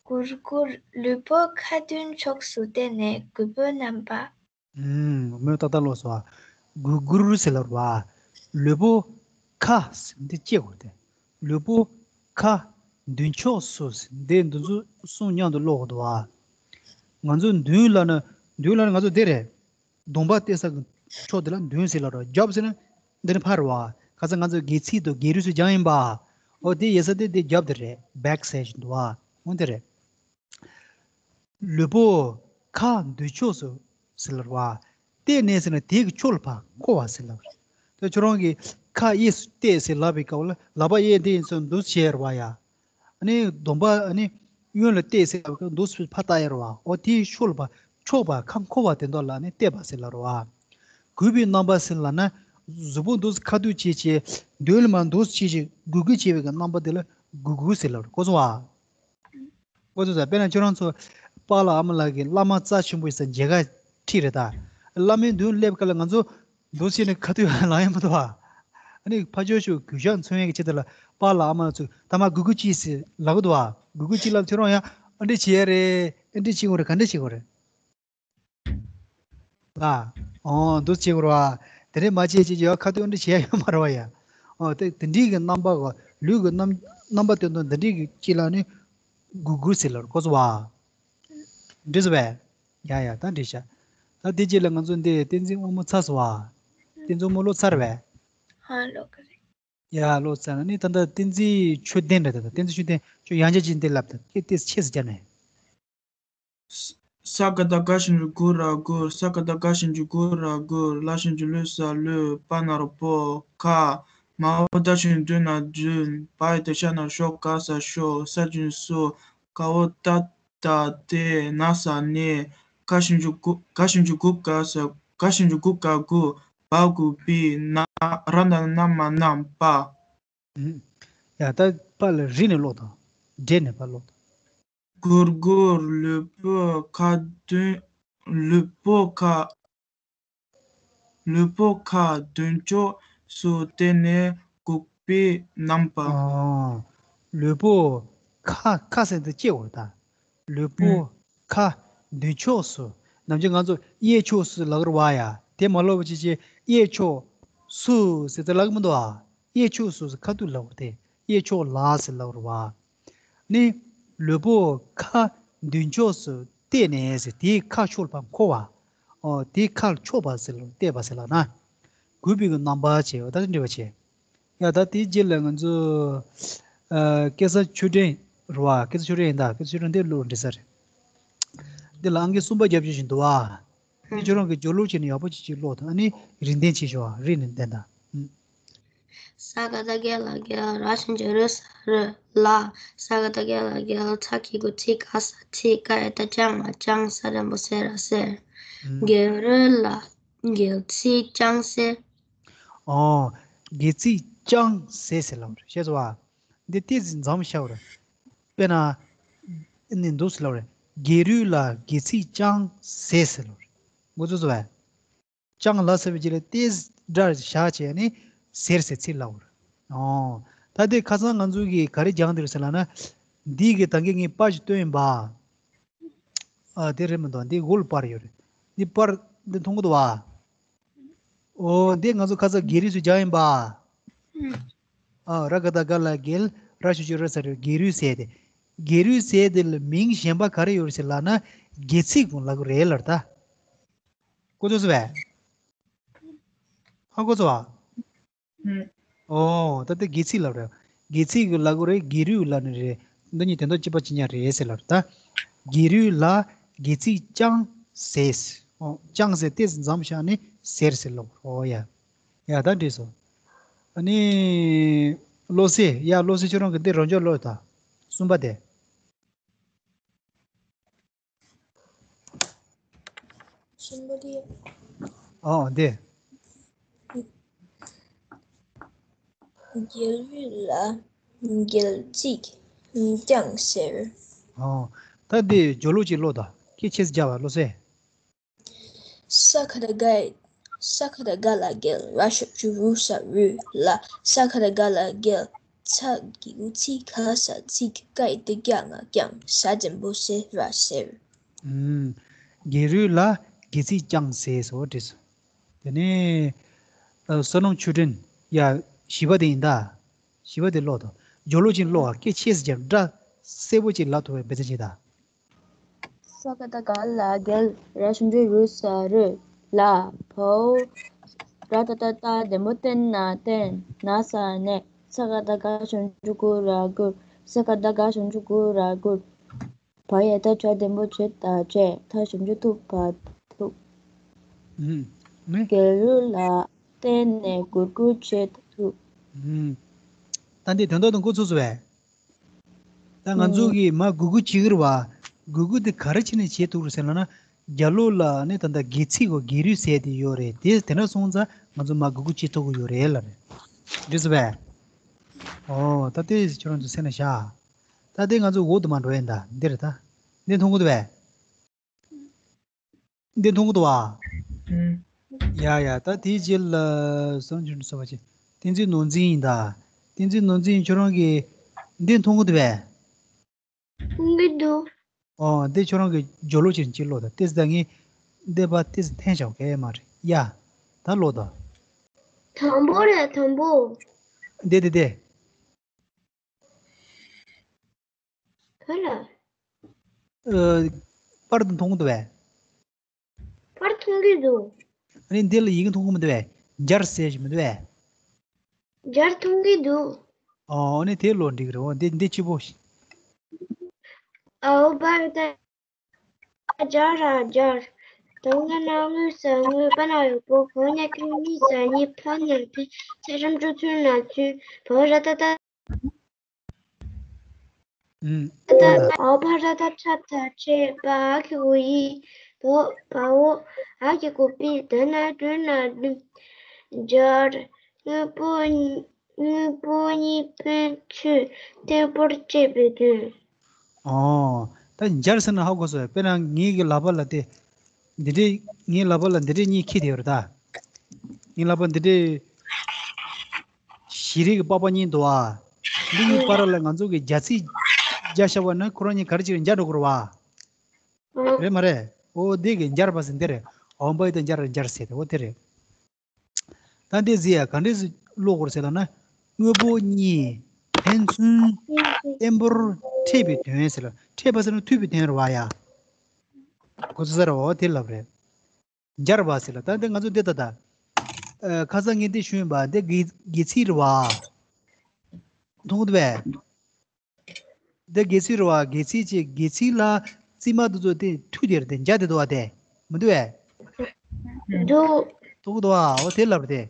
གུར་གུར། ལུས་པོ་ཁ་མདུན་ཕྱོགས་སུ་བསྟན་ནས་རྒུད་པོ་བསྣམས་པ། ཨུམ། མོས་ཏག་ཏག་ཀློག་སོང་བ། གུར་གུར་ཟེར་ལབ་པ། ལུས་པོ་ཁ་ཟེར་འདི་བཅད་དགོས་ཏེ། ལུས་པོ་ཁ་ མདུན་ཕྱོགས་སུ། འདི་འདི་ཚོ་གསུམ་མཉམ་དུ་ཀློག་དགོས་འདུག་བ། ང་ཚོ་མདུན་ལབ་ན། མདུན་ལབ་ན་ང་ཚོ་འདི་རེད། གདོང་པ་གཏད་ས་གི་ཕྱོགས་དེ་ལ་མདུན་ཟེར་ལབ་རེད། རྒྱབ་ཟེར་ན་འདི་ནི་ཕར་རེད་བ། ཁ་སང་ང་ཚོ་སྒལ་ཚིགས་དང་སྒལ་རུས་སུ་སྦྱངས་ཡིན་པ། འོ་དེ་ཡོད་ས་དེ་དེ་རྒྱབ་དེ་རེད། བེག་ཟེར་བཞིན་འདུག་བ། འོ་དེ་རེད། ལུས་པོ་ཁ་མདུན་ཕྱོགས་སུ་ཟེར་ལབ་རེད་བ། གཏད་ནས་ཟེར་ན་དེ་གི་ཕྱོགས་ལ་ཕར་འཁོར་བ་ཟེར་ལབ་རེད། ད་ཁྱོད་རང་གི་ཁ་གཡས་སུ་གཏད་ཟེར་ལབ་པའི་སྐབས་ལ་ལག་པ་གཡས་འདི་ཡིན་ཚུལ་འདུག་བྱས་རེད་བ་ཡ། ཨ་ནི་གདོང་པ་ཨ་ནི་གཡོན་ལ་གཏད་ཟེར་ལབ་པའི་སྐབས་འདུག་སེ་ཕར་ལྟ་ཡ་རེད་བ། འོ་དེའི་ཕྱོགས་ལ་ཕར་འཁོར་བ་དེ་འདྲ་ལ་ནི་གཏད་པ་ཟེར་ལབ་རེད་བ། གུས་པའི་རྣམ་པ་ཟེར་ལབ་ན། གཟུགས་པོ་འདུག་སེ་ཁ་ཐུག་བྱས་བྱས། མདུན་ལ་མར་འདུག་སེ་བྱས་བྱས་གུས་གུས་བྱེད་པའི་གི་རྣམ་པ་དེ་ལ་གུས་གུས་ཟེར་ལབ་རེད། གོ་སོང་བ། ཁོ་ཚོ་ས་དཔེར་ན་ཁྱོད་རང་ཚོ་པཱ་ལགས་ཨ་མ་ལགས་ཀྱི་བླ་མ་རྩ་ཆེན་པོ་ཡིན་ས་མཇལ་ཁ་ཁྲིད་རེད་ད། བླ་མའི་མདུན་སླེབས་སྐབས་ལ་ང་ཚོ་འདུག་སེ་ནས་ཁ་ཐུག་ལངས་ཡ་མི་འདུག་བ། ཨ་ནི་ཕར་ཕྱོགས་ཕྱོགས་གུས་ཞབས་མཚོན་ཡ་གི་ཆེད་དུ་ལ་པཱ་ལགས་ཨ་མ་ལགས་ཚོས་ད་མར་གུས་གུས་གྱིས་ཟེར་ལབ་གི་འདུག་བ། གུས་གུས་གྱིས་ལབ། ཁྱོད་རང་ཡང་ཨ་འདྲ་བྱེད་ཡ་རེད། ཨ་འདྲ་བྱེད་དགོས་རེད། ག་འདྲ་བྱེད་དགོས་རེད། ལ། ཨོ་འདུག་སེ་བྱེད་དགོས་རེད་བ། དེ་འདྲ་མ་བྱེད་ཅེས་ཀྱི་ཡ་ཁ་ཐུག་འདི་བྱེད་ཡ་ཡོད་མ་རེད་བ་ཡ། ཨོ་དེ་དེ་འདྲའི་གི་རྣམ་པ་གོ། ལུས་ཀྱི་རྣམ་རྣམ་པ་དོན་དུ་འདི་འདྲའི་གི་ཅིག་ལ་ནི་གུས་གུས་ཟེར་ལབ་རེད། གོ་སོང་བ། འགྲིག་སོང་བས། ཡ་ཡ་ད་འགྲིག་ཤག་ད་དེ་རྗེས་ལ་ང་ཚོ་འདི་བསྟན་འཛིན་དབང་མོ་ཚར་སོང་བ། བསྟན་འཛིན་དབང་མོ་ཀློག་ཚར་བས། ཧ་ཀློག་གི་རེད། ཡ་ཀློག་ཚར་ན་ནི་ད་ལྟ་བསྟན་འཛིན་ཆོས་ལྡན་རེད། ད་ལྟ་བསྟན་འཛིན་ཆོས་ལྡན་ཁྱོད་ཡང་བསྐྱར་ཅིག་འདི་ལབ་དང་། ཁྱེད་ཏོག་ཙམ་ཆེ་ས་བརྒྱབ་ནས། ས་ཀ་བཏགས་སྒ་ཞབས་ཀྱུ་སྒུ་ར་སྒུར། ས་ཀ་བཏགས་སྒ་ཞབས་ཀྱུ་སྒུ་ར་སྒུར། ལ་ཞབས་ཀྱུ་ལུ་ས་ལུར། པ་ན་རོ་པོ་པར། མ་འོག་ཏ་ཞབས་ཀྱུ་མདུ་ན་མདུན། བ་ཡ་བཏགས་ཤ་ན་ཤོ་ག་ས་ཤོར། ས་ཞབས་ཀྱུ་སུར། ག་འོག་ཏ་བཏགས་སྒ་ན་ས་ནས། ག་ཞབས་ཀྱུ་གུ་ག་ཞབས་ཀྱུ་གུ་ག་ས་ག་ཞབས་ཀྱུ་གུ་ག་གུར། བ་གུ་བིར། ན་ར་ན་ན་མ་ནར་བར། ཡ་ད་པ་ལ་རི་ནས་ཀློག་དང་། འབྲས་ནས་པ་ཀློག་དང་། སྒུར་སྒུར་ལུས་པོ་ཁ་མདུན། ལུས་པོ་ཁ། ལུས་པོ་ཁ་མདུན་ཕྱོགས་སུ་གཏད་ནས་གུས་པའི་རྣམ་པ། ཨོ། ལུས་པོ་ཁ། ཁ་ཟེར་དེ་ལྕེ་བོ་ད། ལུས་པོ་ཨུ། ཁ་མདུན་ཕྱོགས་སུ། ནམ་རྒྱུན་ང་ཚོ་གཡས་ཕྱོགས་སུ་ལབ་རེད་བ་ཡ། དེ་མ་ལབ་པ་བྱས་བྱས་གཡས་ཕྱོགས་སུ་ཟེར་དེ་ལབ་གི་མི་འདུག་ཨ། གཡས་ཕྱོགས་སུ་ཟེར་ཁ་ཐུག་ལབ་དེ། གཡས་ཕྱོགས་ལ་ཟེར་ལབ་རེད་བ། ནི། ལུས་པོ་ཁ་མདུན་ཕྱོགས་སུ་གཏད་ནས་ཟེར་དེའི་ཁ་ཕྱོགས་ལ་ཕར་འཁོར་བ། ཨོ་དེའི་ཁ་ཕྱོགས་པ་ཟེར་ལ་གཏད་པ་ཟེར་ལབ་ན། གུས་པའི་གི་རྣམ་པ་བྱས་པ་ད་འདྲི་བ་བྱས། ཡ་ད་དེའི་རྗེས་ལ་ང་ཚོ། ཨ་སྐལ་བཟང་ཆོས་སྒྲོན་རེད་བ། སྐལ་བཟང་ཆོས་སྒྲོན་ཡིན་ད། སྐལ་བཟང་ཆོས་སྒྲོན་འདི་ཀློག་འགྲིག་ས་རེད། འདི་ལ་ཨང་ཀི་གསུམ་པ་རྒྱབ་བྱས་བཞིན་འདུག་བ། འདི་ཁྱོད་རང་གི་སྦྱོར་ཀློག་བྱས་ནས་ཡག་པོ་ཅིག་ཅིག་ཀློག་དང་། ཨ་ནི་རིགས་ལྡན་ཆེ་ཤོས་རིགས་ནས་ལྡན་དང་། ས་ཀ་བཏགས་སྒ་ལ་སྒལ། ར་ཞབས་ཀྱུ་རུ་ས་རུར། ལ། ས་ཀ་བཏགས་སྒ་ལ་སྒལ། ཚ་གི་གུ་ཚི་ག་ས་ཚིག། ཀ་ཡ་བཏགས་སྐྱ་མ་སྐྱང་། ས་འགྲེང་བུ་སེ་ར་སེར། ཨུམ། སྒལ་རུ་ལ་སྒལ་ཚིགས་བརྐྱངས་སེ། ཨོ། སྒལ་ཚིགས་བརྐྱངས་སེ་ཟེར་ལབ་རེད། ཤེས་སོང་བ། འདི་ཏོག་ཙམ་མཚམས་བཞག་རེད། དཔེར་ན། ནི་འདུག་སེ་ལབ་རེད། སྒལ་རུས་ལ་སྒལ་ཚིགས་བརྐྱངས་སེ་ཟེར་ལབ་རེད། མགོ་ཚོས་སོང་བས། བརྐྱངས་ལ་ཟེར་བའི་རྗེས་ལ་ཏོག་ཙམ་སྒྲ་བཞག་བྱས་ནས་སེར་ཟེར་ཚིག་ལབ་རེད། ཨོ། ད་དེ་ཁ་སང་ང་ཚོ་གིས་ག་རེ་སྦྱངས་འདུག་ཟེར་ལབ་ན། འདི་གི་ད་གིན་ངས་པར་ཞིག་སྟོན་ཡིན་པ། ཨ་དེ་རེད་མི་འདུག་འདི་འོག་ལ་པར་ཡོད་རེད། འདི་པར་འདི་མཐོང་གི་འདུག་བ། ཨོ་འདི་ང་ཚོ་ཁ་སང་སྒལ་རུས་སུ་སྦྱངས་ཡིན་པ། ཨ་ར་ག་བཏགས་སྒ་ལ་སྒལ། ར་ཞབས་ཀྱུ་རུ་ས་རུར། སྒལ་རུས་ཟེར་དེ། སྒལ་རུས་ཟེར་དེ་ལ་མིང་གཞན་པ་ག་རེ་ཡོད་རེད་ཟེར་ལབ་ན། སྒལ་ཚིགས་ཀྱང་ལབ་ཀྱི་རེད་ལབ་ད། གོ་ཐོས་སོང་བས། ཧ་གོ་སོང་བ། ཨོ། ད་ལྟ་སྒལ་ཚིགས་ལབ་རེད། སྒལ་ཚིགས་ཀྱང་ལབ་ཀྱི་རེད། སྒལ་རུས་ལབ་ནི་རེད། འདི་གཉིས་དོན་དག་གཅིག་པ་གཅིག་རྐྱང་རེད་ཟེར་ལབ་རེད་ད། སྒལ་རུས་ལ་སྒལ་ཚིགས་བརྐྱངས་སེ། ཨོ། བརྐྱངས་སེ་ཏོག་ཙམ་མཚམས་བཞག་ནས་སེར་ཟེར་ལབ། ཨོ་ཡ། ཡ་ད་འགྲིག་སོང་། ཨ་ནི། བློ་གསལ། ཡ་བློ་གསལ་ཁྱོད་རང་གིས་འདི་རང་འཇགས་ཀློག་དང་། གསུམ་པ་དེ། གསུམ་པ་དེ། ཨོ་དེ། སྒལ་རུས་ལ་སྒལ་ཚིགས་བརྐྱངས་སེ། ཨོ། ད་འདི་སྦྱོར་ཀློག་ཅིག་ཀློག་དང་། ཁྱེད་ཆེ་ས་རྒྱག་པ་བློ་གསལ། ས་ཀ་བཏགས་སྒ། ས་ཀ་བཏགས་སྒ་ལ་སྒལ། ར་ཞབས་ཀྱུ་རུ་ས་རུར། ལ། ས་ཀ་བཏགས་སྒ་ལ་སྒལ། ཚ་གི་གུ་ཚི་ག་ས་ཚིག། ཀ་ཡ་བཏགས་སྐྱ་མ་སྐྱང་། ས་འགྲེང་བུ་སེ་ར་སེར། ཨུམ། སྒལ་རུས་ལ་སྒལ་ཚིགས་བརྐྱངས་སེ་སོགས་བྲིས་སོང་། དེ་ནས། ཨ་བསོད་ནམས་ཆོས་སྒྲོན། ཡ། བཞི་པ་དེ་ཡིན་ད། བཞི་པ་དེ་ཀློག་དང་། སྦྱོར་ཀློག་ཅིག་ཀློག་ཨ། སྐད་ཆེ་ཙམ་ཅིག་སྒྲ་གསལ་པོ་ཅིག་ལབ་ཐུབ་པའི་འབད་བརྩོན་བྱེད་དང་། ས་ག་བཏགས་སྒ་ལ་སྒལ། ར་ཞབས་ཀྱུ་རུ་ས་རུས། ལ། བའོ། ར་ཏ་བཏགས་རྟ། ལྡེམ་པོ་ཏེ་ན་བརྟན། ན་ས་ནས། ས་ག་བཏགས་སྒ་ཞབས་ཀྱུ་སྒུ་ར་སྒུར། ས་ག་བཏགས་སྒ་ཞབས་ཀྱུ་སྒུ་ར་སྒུར། བ་ཡ་བཏགས་བྱ། ལྡེམ་པོ་བྱེད་ད་བྱས། ཐ་ཞབས་ཀྱུ་ཐུ་བ་ཐུག། ཨུམ། ནི། སྒལ་རུ་ལ་བརྟེན་ནས་སྒུར་སྒུར་བྱེད་ཐུབ། ཨུམ། ད་འདི་དོན་དག་དང་འགོ་ཚུགས་སོང་བས། ད་ང་ཚོ་གིས་མར་སྒུར་སྒུར་བྱེད་ཀྱི་རེད་བ། སྒུར་སྒུར་དེ་ག་རེ་བྱས་ནས་བྱེད་ཐུབ་རེད་ཟེར་ལབ་ན། རྒྱབ་ལོགས་ལ་ནི་ད་ལྟ་སྒལ་ཚིགས་གོ། སྒལ་རུས་ཟེར་དེ་ཡོད་རེད། དེ་དེ་འདྲ་སོང་ཙང་ང་ཚོ་མར་སྒུར་སྒུར་བྱེད་ཐུབ་ཀྱི་ཡོད་རེད་ལབ་རེད། འགྲིག་སོང་བས། ཨོ་ད་དེ་ཁྱོད་རང་ཚོ་སེམས་ལ་བཞག། ད་དེ་ང་ཚོ་འོག་ཏུ་མར་འགྲོ་ཡིན། ད་འདི་རེད། ད་འདི་མཐོང་གི་འདུག་བས། འདི་མཐོང་གི་འདུག་བ། ཨུམ། ཡ་ཡ། ད་དེའི་རྗེས་ལ་བསམ་བྱུང་ཟེར་བ་ཅིག་བསྟན་འཛིན་ནོར་འཛིན་ཡིན་ད། བསྟན་འཛིན་ནོར་འཛིན་ཁྱོད་རང་གིས་འདི་མཐོང་གི་འདུག་བས། མཐོང་གི་འདུག། ཨོ་འདི་ཁྱོད་རང་གིས་སྦྱོར་ཀློག་ཅིག་ཅིག་ཀློག་དང་། ཏོག་ཙམ་ད་ངས་འདི་པ་ཏོག་ཙམ་འཐེན་བཞག་གི་མ་རེད་ཡ། ད་ཀློག་དང་། དང་པོ་རེད། དང་པོ། འདི་འདི་འདི། ག་ལ། ཨ། པར་དུ་མཐོང་གི་འདུག་བས། པར་མཐོང་གི་འདུག། ཨ་ནི་འདི་ལ་ཡི་གེ་མཐོང་གི་མི་འདུག་བས། སྦྱར་ཟེར་ཞིག་མི་འདུག་བས། སྦྱར་མཐོང་གི་འདུག། ཨོ་ཨ་ནི་དེ་ཀློག་འགྲིག་རེད། འོ་འདི་འདི་གཅིག་པོ། འའོ་བ་ཡ་བཏགས་སྦྱ་ར་སྦྱར། ད་ང་ན་ངུ་ས་ངུ། པ་ན་ཡོག་པོ། བ་ཉ་གི་གཉི་ས་གཉིས། ཕ་ན་ཕན། ཚ་ཞབས་ཀྱུ་ཚུ་ན་ཚུན། བ་ར་ཏ་བཏགས། ཨུམ། ད་ཨོ་བ་ར་བཏགས་བྲ་ད་བྲེ། བ་འ་གི་གུ་འི། བ་བའོ། འ་གི་གུ་འི། ད་ན་དུ་ན་དུན། སྦྱར། དངོས་པོ་དངོས་པོ་གཉིས་ཕན་ཚུན་བརྟན་པོར་བཅས་པའི་དོན། ཨོ། ད་སྦྱར་ཟེར་ན་ཧ་གོ་སོང་། དཔེར་ན་ངའི་གི་ལག་པ་ལ་དེ། འདི་འདྲས་ངའི་ལག་པ་ལ་འདི་འདྲས་གཉིས་འཁྱེར་དེ་ཡོད་རེད་ད། ངའི་ལག་པ་འདི་འདྲས། བཞི་རིགས་ཀྱི་པགས་པ་གཉིས་འདུག་ཨ། འདི་གཉིས་བར་ལ་ང་ཚོ་གི་སྦྱར་ཚིག་སྦྱར་བཞག་པ་ན་ཁོ་རང་གཉིས་ག་རེ་བྱས་ནས་སྦྱར་འགྲོ་དགོས་རེད་བ། རེད་མ་རེད། ཨོ་འདི་གི་སྦྱར་བ་ཟེར་འདི་རེད། འའོ་བ་ཡ་བཏགས་སྦྱ་ར་སྦྱར་ཟེར་དེ་ཨོ་དེ་རེད། ད་འདི་ཟེར་ཡ་ག་འདྲས་སེ་ཀློག་དགོས་ཟེར་ལབ་ན། དངོས་པོ་གཉིས་ཕན་ཚུན་བརྟན་པོར་འཕྲད་པའི་དོན་ཟེར་ལ། འཕྲད་པ་ཟེར་ན་མཐུད་པའི་དོན་རེད་བ་ཡ། གོ་ཚོད་ས་རེད་བ། དེ་ལབ་རེད། སྦྱར་བ་ཟེར་ལ། ད་འདི་ང་ཚོ་འདི་ལྟ་ད། ཨ། ཁ་སང་ངས་འདི་ཞུས་པ་འདི་སྒལ་སྒལ་ཚིགས་རེད་བ། མཐོང་གི་འདུག་བས། འདི་སྒལ་ཚིགས་རེད་བ། སྒལ་ཚིགས་ཅིག་སྒལ་ཚིགས་ལ་རྩིབ་མ་དེ་ཚོ་དེ་མཐུད་དེ་རེད་དེ། སྦྱར་དེ་འདུག་བ་དེ། མི་འདུག་བས། འདུག། མཐོང་གི་འདུག་བ། འོ་དེ་ལབ་རེད་དེ།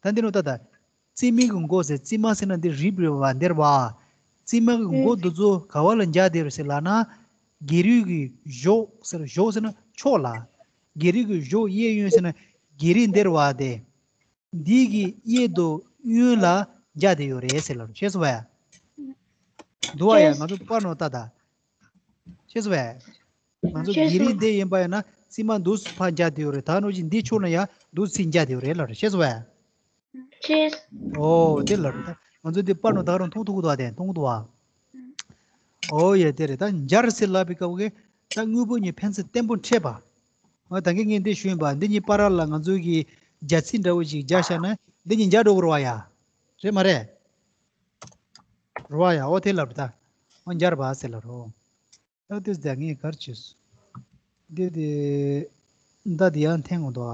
ད་འདི་ནོ་ད་ད། རྩིབ་མའི་གི་མགོ་ཟེར། རྩིབ་མ་ཟེར་ན་འདི་རིལ་བུ་རེད་བ། འདི་རེད་བ། རྩིབ་མ་གི་མགོ་འདི་ཚོ་ག་བ་ལ་སྦྱར་དེ་རེད་ཟེར་ལབ་ན། སྒལ་རུས་ཀྱི་གཞོགས་ཟེར། གཞོགས་ཟེར་ན་ཕྱོགས་ལ། སྒལ་རུས་ཀྱི་གཞོགས་གཡས་གཡོན་ཟེར་ན་སྒལ་རུས་འདི་རེད་བ་དེ། འདི་གི་གཡས་དང་གཡོན་ལ་སྦྱར་དེ་ཡོད་རེད་ཟེར་ལབ། ཤེས་སོང་བས། འདུག་བ་ཡ། ཤེས། ང་ཚོ་པར་ནང་ལྟ་ད། ཤེས་སོང་བས། ང་ཚོ་ཤེས་སོང་། སྒལ་རུས་འདི་ཡིན་པ་ཡིན་ན་རྩིབ་མ་འདུག་སེ་ཕར་སྦྱར་དེ་ཡོད་རེད། ད་ནོ་ཅིག་འདི་ཕྱོགས་ན་ཡ་འདུག་སེ་སྦྱར་དེ་ཡོད་རེད་ལབ་རེད། ཤེས་སོང་བས། ཤེས། ཨོ་དེ་ལབ་རེད། ད་ང་ཚོ་འདི་པར་ནང་ད་ག་རང་མཐོང་ཐུབ་ཀྱི་འདུག་བ་དེ། མཐོང་གི་འདུག་བ། ཨོ་ཡ་དེ་རེད། ད་སྦྱར་ཟེར་ལབ་པའི་སྐབས་ཀྱི་ད་དངོས་པོ་གཉིས་ཕན་ཚུན་བརྟན་པོ་འཕྲད་པ། འོ་ད་གིན་ངས་འདི་ཞུས་པ་འདི་གཉིས་བར་ལ་ང་ཚོ་གི་སྦྱར་ཚིག་འདྲ་བོ་ཞིག་སྦྱར་བཞག་ན་འདི་གཉིས་སྦྱར་འགྲོ་གི་རེད་བ་ཡ། རེད་མ་རེད། རེད་བ་ཡ། འོ་དེ་ལབ་རེད་ད། འོ་སྦྱར་བ་ཟེར་ལབ་རེད། ད་དེ་ཟེར་ངས་ག་རེ་བྱས་སོང་། འདི་དེ། མདའ་དེ་ཡང་འཐེན་འོང་དོ།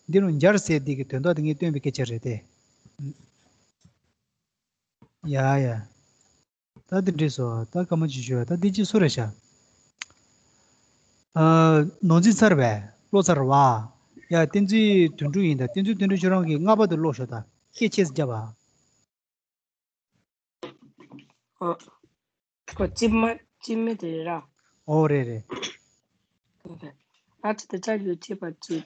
འདི་རུ་སྦྱར་ཟེར་འདི་གི་དོན་དག་དེ་ངས་སྟོན་པའི་སྐད་ཆ་རེད་དེ། ཡ་ཡ། ད་དེ་འགྲིག་སོང་། ད་སྐར་མ་གཅིག་ཞུ་ཡ། ད་དེ་གཅིག་སུ་རེད་ཤག་ཨ། ནོར་འཛིན་ཚར་བས། བློ་ཚར་བ། ཡ་བསྟན་འཛིན་དོན་གྲུབ་ཡིན་ད། བསྟན་འཛིན་དོན་གྲུབ་ཁྱོད་རང་གིས་ལྔ་པ་དེ་ཀློག་ཤོག་ད། སྐད་ཆེ་ཙམ་རྒྱབ་ཨ། ཨོ། ཁོ་རྩིབ་མ་རྩིབ་མ་དེ་རེད་ར། ཨོ་རེད་རེད། ཨ་ཙི་ཏི་ཙ་གི་གུ་གཅིག་པ་གཅིག་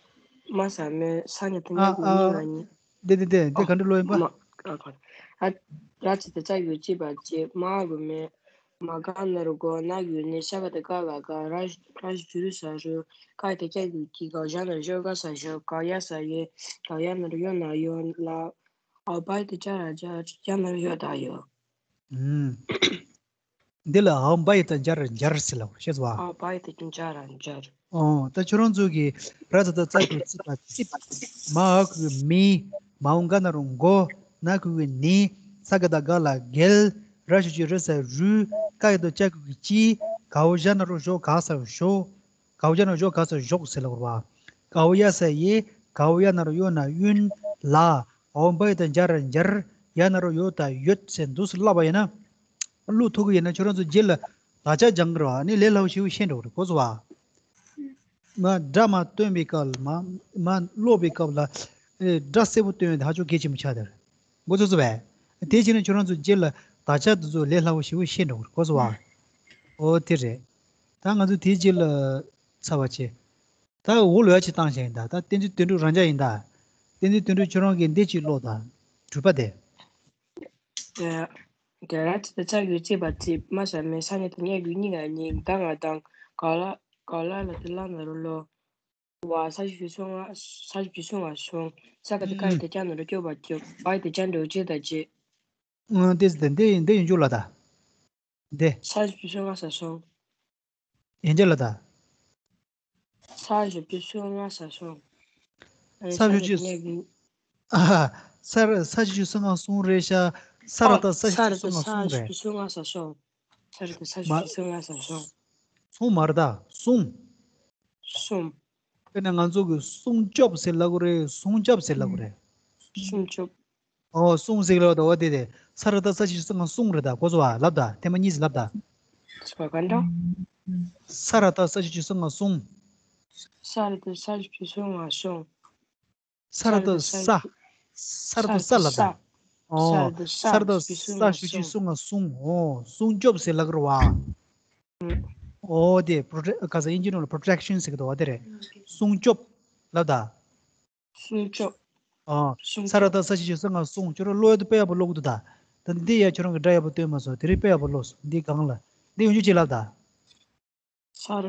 མ་ས་མེ་ས་ཉ་ཏི་ཉ་གི་གུ་ཉི་ང་གཉིས། འདི་འདི་འདི་འདི་ག་འདྲ་ཀློག་ཡིན་པ། ཨ་ཨ་ར་ཙི་ཏི་ཙ་གི་གུ་གཅིག་པ་གཅིག་མ་གུ་མེ། མ་ག་ན་རོ་མགོ། ན་གི་གུ་ནི། ཤ་ག་ཏི་སྐ་ལ་སྐར། ར་ཞབས་ཀྱུ་རུ་ས་རུས། ཀ་ཏི་ཀྱ་གི་གུ་ཀྱི། ག་ཞ་ན་ཞོ་ག་ས་ཞོག་ག་ཡ་ས་ཡེ། ག་ཡ་ན་རོ་ཡོ་ན་ཡོ་ལ། ཨ་བ་ཏི་ཅ་ར་ཅ། ཡ་ན་རོ་ཡོ་ད་ཡོ། ཨུམ། འདི་ལ་འའོ་བ་ཡ་བཏགས་སྦྱ་ར་སྦྱར་ཟེར་ལབ་རེད། ཤེས་སོང་བ། འའོ་བ་ཡ་བཏགས་སྦྱ་ར་སྦྱར། ཨོ། ད་ཁྱོད་རང་ཚོ་གིས་ར་ཙ་ཏ་ཙ་གི་གུ་རྩིག་པ་རྩིབ། མ་འ་གི་གུ་མི། མ་འོ་ག་ན་རོ་མགོ། ན་གི་གུ་ནི། ས་ག་བཏགས་སྒ་ལ་སྒལ། ར་ཞབས་ཀྱུ་རི་ས་རུ། ཀ་ཡ་བཏགས་ཀྱ་གི་གུ་གྱི། ག་འོག་ཡ་ན་རོ་གཞོ་ག་ས་གཞོག་ག་འོག་ཡ་ན་རོ་གཞོ་ག་ས་གཞོག་ཟེར་ལབ་དགོས་རེད་པ། ག་འོག་ཡ་ས་ཡི། ག་འོག་ཡ་ན་རོ་ཡོ་ན་ཡོན། ལ། འོག་བ་ཡ་བཏགས་བྱ་ར་འབྱར། ཡ་ན་རོ་ཡོ་ད་ཡོད་ཟེར་འདུག་སེ་བཀླགས་པ་ཡིན་ན། བླུག་ཐུབ་ཀྱི་ཡིན་ན་ཁྱོད་རང་ཚོ་རྗེས་ལ་དག་ཆ་སྦྱང་གི་རེད་པ། ཨ་ནི་ལས་སླ་པོ་ཞེ་པོ་ཤེས་འགྲོ་གི་རེད། གོ་སོང་བ། མ་སྒྲ་མ་སྟོན་པའི་སྐབས་ལ་མ་མ་ཀློག་པའི་སྐབས་ལ། ཨེ་སྒྲ་གསལ་པོ་སྟོན་ཡ་དེ་ཧ་ཅང་གལ་ཆེན་པོ་ཆགས་བསྡད་རེད། མགོ་ཚོས་སོང་བས། དེ་བྱས་ན་ཁྱོད་རང་ཚོ་རྗེས་ལ་དག་ཆ་དེ་ཚོ་ལས་སླ་པོ་ཞེ་པོ་ཤེས་འགྲོ་གི་རེད། གོ་སོང་བ། ཨོ་དེ་རེད། ད་ང་ཚོ་དེའི་རྗེས་ལ་ཚར་བ་བྱས། ད་འོག་ལ་ཡ་ཅིག་བཏང་བཞག་ཡིན་ད། ད་བསྟན་འཛིན་དོན་གྲུབ་རང་འཇགས་ཡིན་ད། བསྟན་འཛིན་དོན་གྲུབ་ཁྱོད་རང་གིས་འདི་ཅིག་ཀློག་དང་། གྲུབ་པ་དེ། དེ་དེ་ར་ཙི་ད་ཙ་གི་གུ་ཙི་བ་ཙི། མ་ས་མེ་ས་ཉ་ད་ཉ་གི་གུ་ཉི་ང་ཉིང་། ད་ང་དང་། ག་ལ་ག་ལ་ལ་དེ་ལ་ན་རོ་ལོ། བ་ས་ཞབས་ཀྱུ་སོ་ང་ས་ཞབས་ཀྱུ་སོ་ང་སོང་། ས་ག་དེ་ཀ་ཡ་བཏགས་ཀྱ་ན་རོ་ཀྱོ་བ་ཀྱོབ། བ་ཡ་བཏགས་བྱ་འགྲེང་བུ་བྱེ་ད་བྱེད། ཨང་། དེ་ཟེར་ཏེ་འདི་འདི་ཡོང་རྒྱུ་ལ་ད། འདི། ས་ཞབས་ཀྱུ་སོ་ང་ས་སོང་། ཡན་ཆད་ལ་ད། ས་ཞབས་ཀྱུ་སོ་ང་ས་སོང་། ཨ་ནི་ས་ས་ཞབས་ཀྱུ་ཉ་གི་གུ། ཨ་ཧ། ས་ར་ས་ཞབས་ཀྱུ་སོ་ང་སོང་རེད་ཤག་ས་ར་ཨ་ད་ས་ས་ཞབས་ཀྱུ་ར་སོ་ད་ང་ས་སོང་རེད། ཞབས་ཀྱུ་སོ་ང་ས་སོང་། ས་ར་ད་ས་མ་ཞབས་ཀྱུ་སོ་ང་ས་སོང་། སོང་མ་རེད་ད། སོང་། སོང་། དཔེར་ན་ང་ཚོ་གིས་སྲུང་སྐྱོབ་ཟེར་ལབ་ཀྱི་རེད། སྲུང་སྐྱོབ་ཟེར་ལབ་ཀྱི་རེད། སྲུང་སྐྱོབ། ཨོ་སྲུང་ཟེར་ལབ་ད། འོ་དེ་དེ། ས་ར་ད་ས་ཞབས་ཀྱུ་སོ་ང་སྲུང་རེད་ད། གོ་སོང་བ། ལབ་ད། ཐེངས་མ་གཉིས་ལབ་ད། སོ་ག་འདྲ། ས་ར་ད་ས་ཞབས་ཀྱུ་སོ་ང་སྲུང་། ས་ར་ད་ས་ཞབས་ཀྱུ་སོ་ང་སྲུང་། ས་ར་ད་ས། ས་ར་ད་ས་ལབ་ད། ཨོ་ས་ར་ད་ས་ཞབས་ཀྱུ་སོ་ང་སྲུང་། ཨོ་སྲུང་སྐྱོབ་ཟེར་ལབ་ཀྱི་རེད་བ། ཨོ་དེ་པྲོ་ཊེག་ག་ས་ཨིན་ཇི་ནང་ལ་པྲོ་ཊེག་ཤན་ཟེར་གྱི་འདུག་བ། དེ་རེད། སྲུང་སྐྱོབ་ལབ་ད། སྲུང་སྐྱོབ། ཨོ། སྲུང་སྐྱོབ། ས་ར་ད་ས་ཞབས་ཀྱུ་སོ་ང་སྲུང་། ཁྱོད་རང་ཀློག་ཡ་དེ་དཔེ་ཡག་པོ་ཀློག་གི་འདུག་ད། ད་འདི་ཡ་ཁྱོད་རང་གིས་སྒྲ་ཡག་པོ་སྟོན་མ་སོང་། དེ་རིང་དཔེ་ཡག་པོ་ཀློག་སོང་། འདི་སྒང་ལ། འདི་ཡོང་རྒྱུ་ཅིག་ལབ་ད། ས་ར།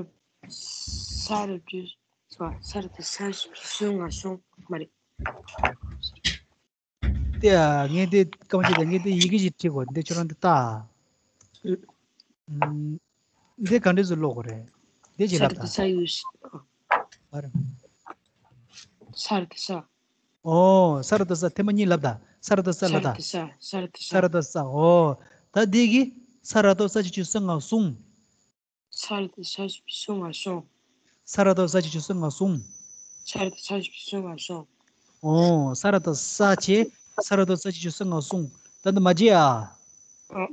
ས་ར་ཀྱུ། ས་ར་ད་ས་ཞབས་ཀྱུ་སོ་ང་སྲུང་། མ་རེད། དེ་ཨ། ངས་དེ་སྐར་མ་གཅིག་དང་། ངས་དེ་ཡི་གེ་ཞིག་བྲིས་གོ། འདི་ཁྱོད་རང་འདི་ལྟ། ཨུ། འདི་ག་འདྲས་སེ་ཀློག་དགོས་རེད། འདི་ཅིག་ས་ལབ་ར་ད་ད། ས་ཡུ་ཤི། ཨ་ར། ས་ར་ད་ས། ཨོ་ས་ར་ད་ས། ཐེངས་མ་གཉིས་ལབ་ད། ས་ར་ད་ས་ལབ་ད། ས་ར་ད་ས། ས་ར་ད་ས། ས་ར་ད་ས། ཨོ། ད་འདི་གིས་ས་ར་ད་ས་ཞབས་ཀྱུ་སོ་ང་སྲུང་། ས་ར་ད་ས་ཞབས་ཀྱུ་སོ་ང་སྲུང་། ས་ར་ད་ས་ཞབས་ཀྱུ་སོ་ང་སྲུང་། ས་ར་ད་ས་ཞབས་ཀྱུ་སོ་ང་སྲུང་། ཨོ་ས་ར་ད་ས་བྱས། ས་ར་ད་ས་ཞབས་ཀྱུ་སོ་ང་སྲུང་། ད་འདི་མ་བརྗེད་ཨ། ཨ།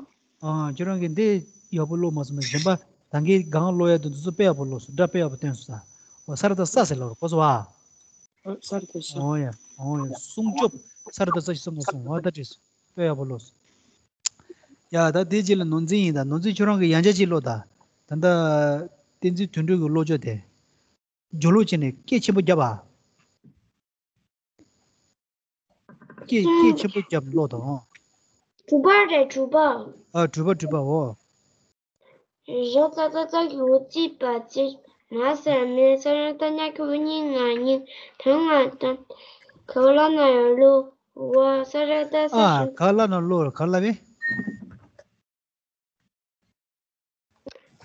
ཨ་ཁྱོད་རང་གིས་འདི་ཡག་པོ་ཀློག་མ་སོང་ན། གཞན་པ་ད་གིན་སྒང་ཀློག་ཡ་དེ་ཚོ་དཔེ་ཡག་པོ་ཀློག་སོང་། སྒྲ་དཔེ་ཡག་པོ་སྟོན་སོང་ད། ཨོ་ས་ར་ད་ས་ཟེར་ལབ་རེད། གོ་སོང་ཨ། ཨོ་ས་ར་ད་ས། ཨོ་ཡ། ཨོ་ཡ། སྲུང་སྐྱོབ། ས་ར་ད་ས་ཞབས་ཀྱུ་སོ་ང་སྲུང་། ཨོ་ད་བྲིས་སོང་། དཔེ་ཡག་པོ་ཀློག་སོང་། ཡ་ད་དེ་རྗེས་ལ་ནོར་འཛིན་ཡིན་ད། ནོར་འཛིན་ཁྱོད་རང་གིས་ཡང་བསྐྱར་ཅིག་ཀློག་ད། ད་ལྟ་བསྟན་འཛིན་དོན་གྲུབ་ཀྱི་ཀློག་ཕྱོགས་དེ། སྦྱོར་ཀློག་བྱས་ནས་སྐད་ཆེན་པོ་རྒྱབ་ཨ། སྐད་སྐད་ཆེན་པོ་རྒྱབ་ཀློག་དང་། དྲུག་པ་རེད། དྲུག་པ། ཨ་དྲུག་པ། དྲུག་པ། འོ། ར་ཙ་ཙ་ཙ་གི་གུ་ཙི་བ་ཙི། མ་ས་མེ་ས་ར་ད་ཉ་གི་གུ་ཉི་ང་ཉིང་། ད་ང་དང་། ག་ལ་ན་རོ་ལོ། བ་ས་ར་ད་ས། ཨ་ཞབས། ག་ལ་ན་ལོ། ག་ལ་བས།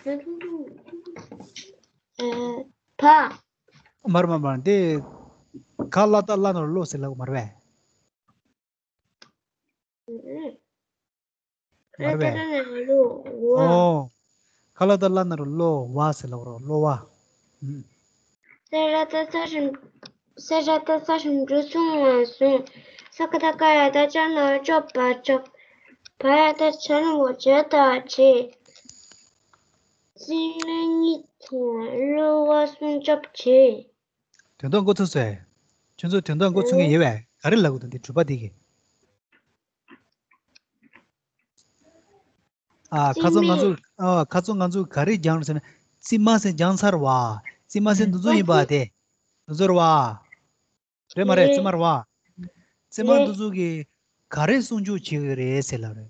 ཨ་བ། མར་མར་མར་འདི། ག་ལ་ད་ལ་ན་རོ་ལོ་ཟེར་ལབ་མ་རེད་པས། མ་རེད་པས། ལ་ད་ལ་ན་རོ་ལོ། བ། ཨོ། ག་ལ་ད་ལ་ན་རོ་ལོ། བ་ཟེར་ལབ་རོ། ལོ་བ། ཨུམ། ས་ར་ད་ས་ཞབས། ས་ར་ད་ས་ཞབས་ཀྱུ་སོ་ང་སྲུང་། ས་ག་ད་ཀ་ཡ་བཏགས་ཀྱ་ན་རོ་ཀྱོ་བ་ཀྱོབ། བ་ཡ་བཏགས་བྱ་ན་བོ་བྱེ་ད་བྱེད། ཙི་ལ་ཉི་ཚ་ལོ་བ་སྲུང་སྐྱོབ་བྱེད། དོན་དག་མགོ་ཚོས་སོང་ངས། ཁྱོད་ཚོ་དོན་དག་མགོ་ཚོས་མཁན་ཡོད་པས། ག་རེ་ལབ་དགོས་འདུག་འདི་གྲུབ་པ་འདི་གིས། ཨ། ཁ་རྩང་ང་ཚོ། ཨ། ཁ་རྩང་ང་ཚོ་ག་རེ་སྦྱངས་རེད་ཟེར་ན། རྩིབ་མ་ཟེར་སྦྱངས་ཚར་བ། རྩིབ་མ་ཟེར་འདི་ཚོ་ཡིན་པ་དེ། འདི་ཚོ་རེད་བ། རེད་མ་རེད། རེད། རྩིབ་མ་རེད་བ། རྩིབ་མ་འདི་ཚོ་གིས་ག་རེ་སྲུང་སྐྱོབ་བྱེད་ཀྱི་རེད་ཟེར་ལབ་རེད།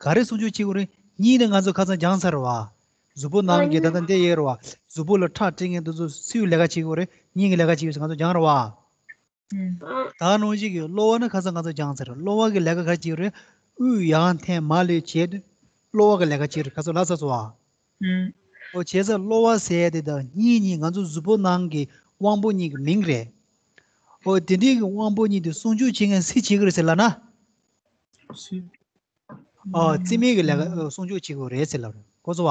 ག་རེ་སྲུང་སྐྱོབ་བྱེད་ཀྱི་རེད། སྙིང་ནི་ང་ཚོ་ཁ་སང་སྦྱངས་ཚར་བ། གཟུགས་པོ་ནང་གི། ད་ལྟ་འདི་ཡོད་རེད་བ། གཟུགས་པོ་ལ་ཁྲག་སྐྲག་མཁན་འདི་ཚོ་སུའི་ལས་ཀ་བྱེད་ཀྱི་རེད། སྙིང་གི་ལས་ཀ་བྱེད་ཀྱི་རེད་ཟེར་ང་ཚོ་སྦྱངས་རེད་བ། ད་ནང་བཞིན་གྱི་གློ་བ་ནི་ཁ་སང་ང་ཚོ་སྦྱངས་ཚར་རེད། གློ་བ་གི་ལས་ཀ་ག་རེ་བྱེད་ཀྱི་རེད། དབུགས་ཡར་འཐེན་མར་ལུས་བྱེད་དུས་གློ་བ་གི་ལས་ཀ་བྱེད་ཀྱི་རེད། ཁ་སང་ལབ་ཚར་སོང་བ། ཨོ་བྱས་ཙང་གློ་བ་ཟེར་དེ་དང་སྙིང་གཉིས་ང་ཚོ་གཟུགས་པོ་ནང་གི་དབང་པོ་གཉིས་ཀྱི་མིང་རེད། ཨོ་དེ་འདྲའི་གི་དབང་པོ་གཉིས་དེ་སྲུང་སྐྱོབ་བྱེད་མཁན་སུས་བྱེད་ཀྱི་རེད་ཟེར་ལབ་ན། སུས། ཨ་རྩིས་མེད་ཀྱི་ལས་ཀ་ཨ་སྲུང་སྐྱོབ་བྱེད་དགོས་རེད་ཟེར་ལབ་རེད། གོ་སོང་བ།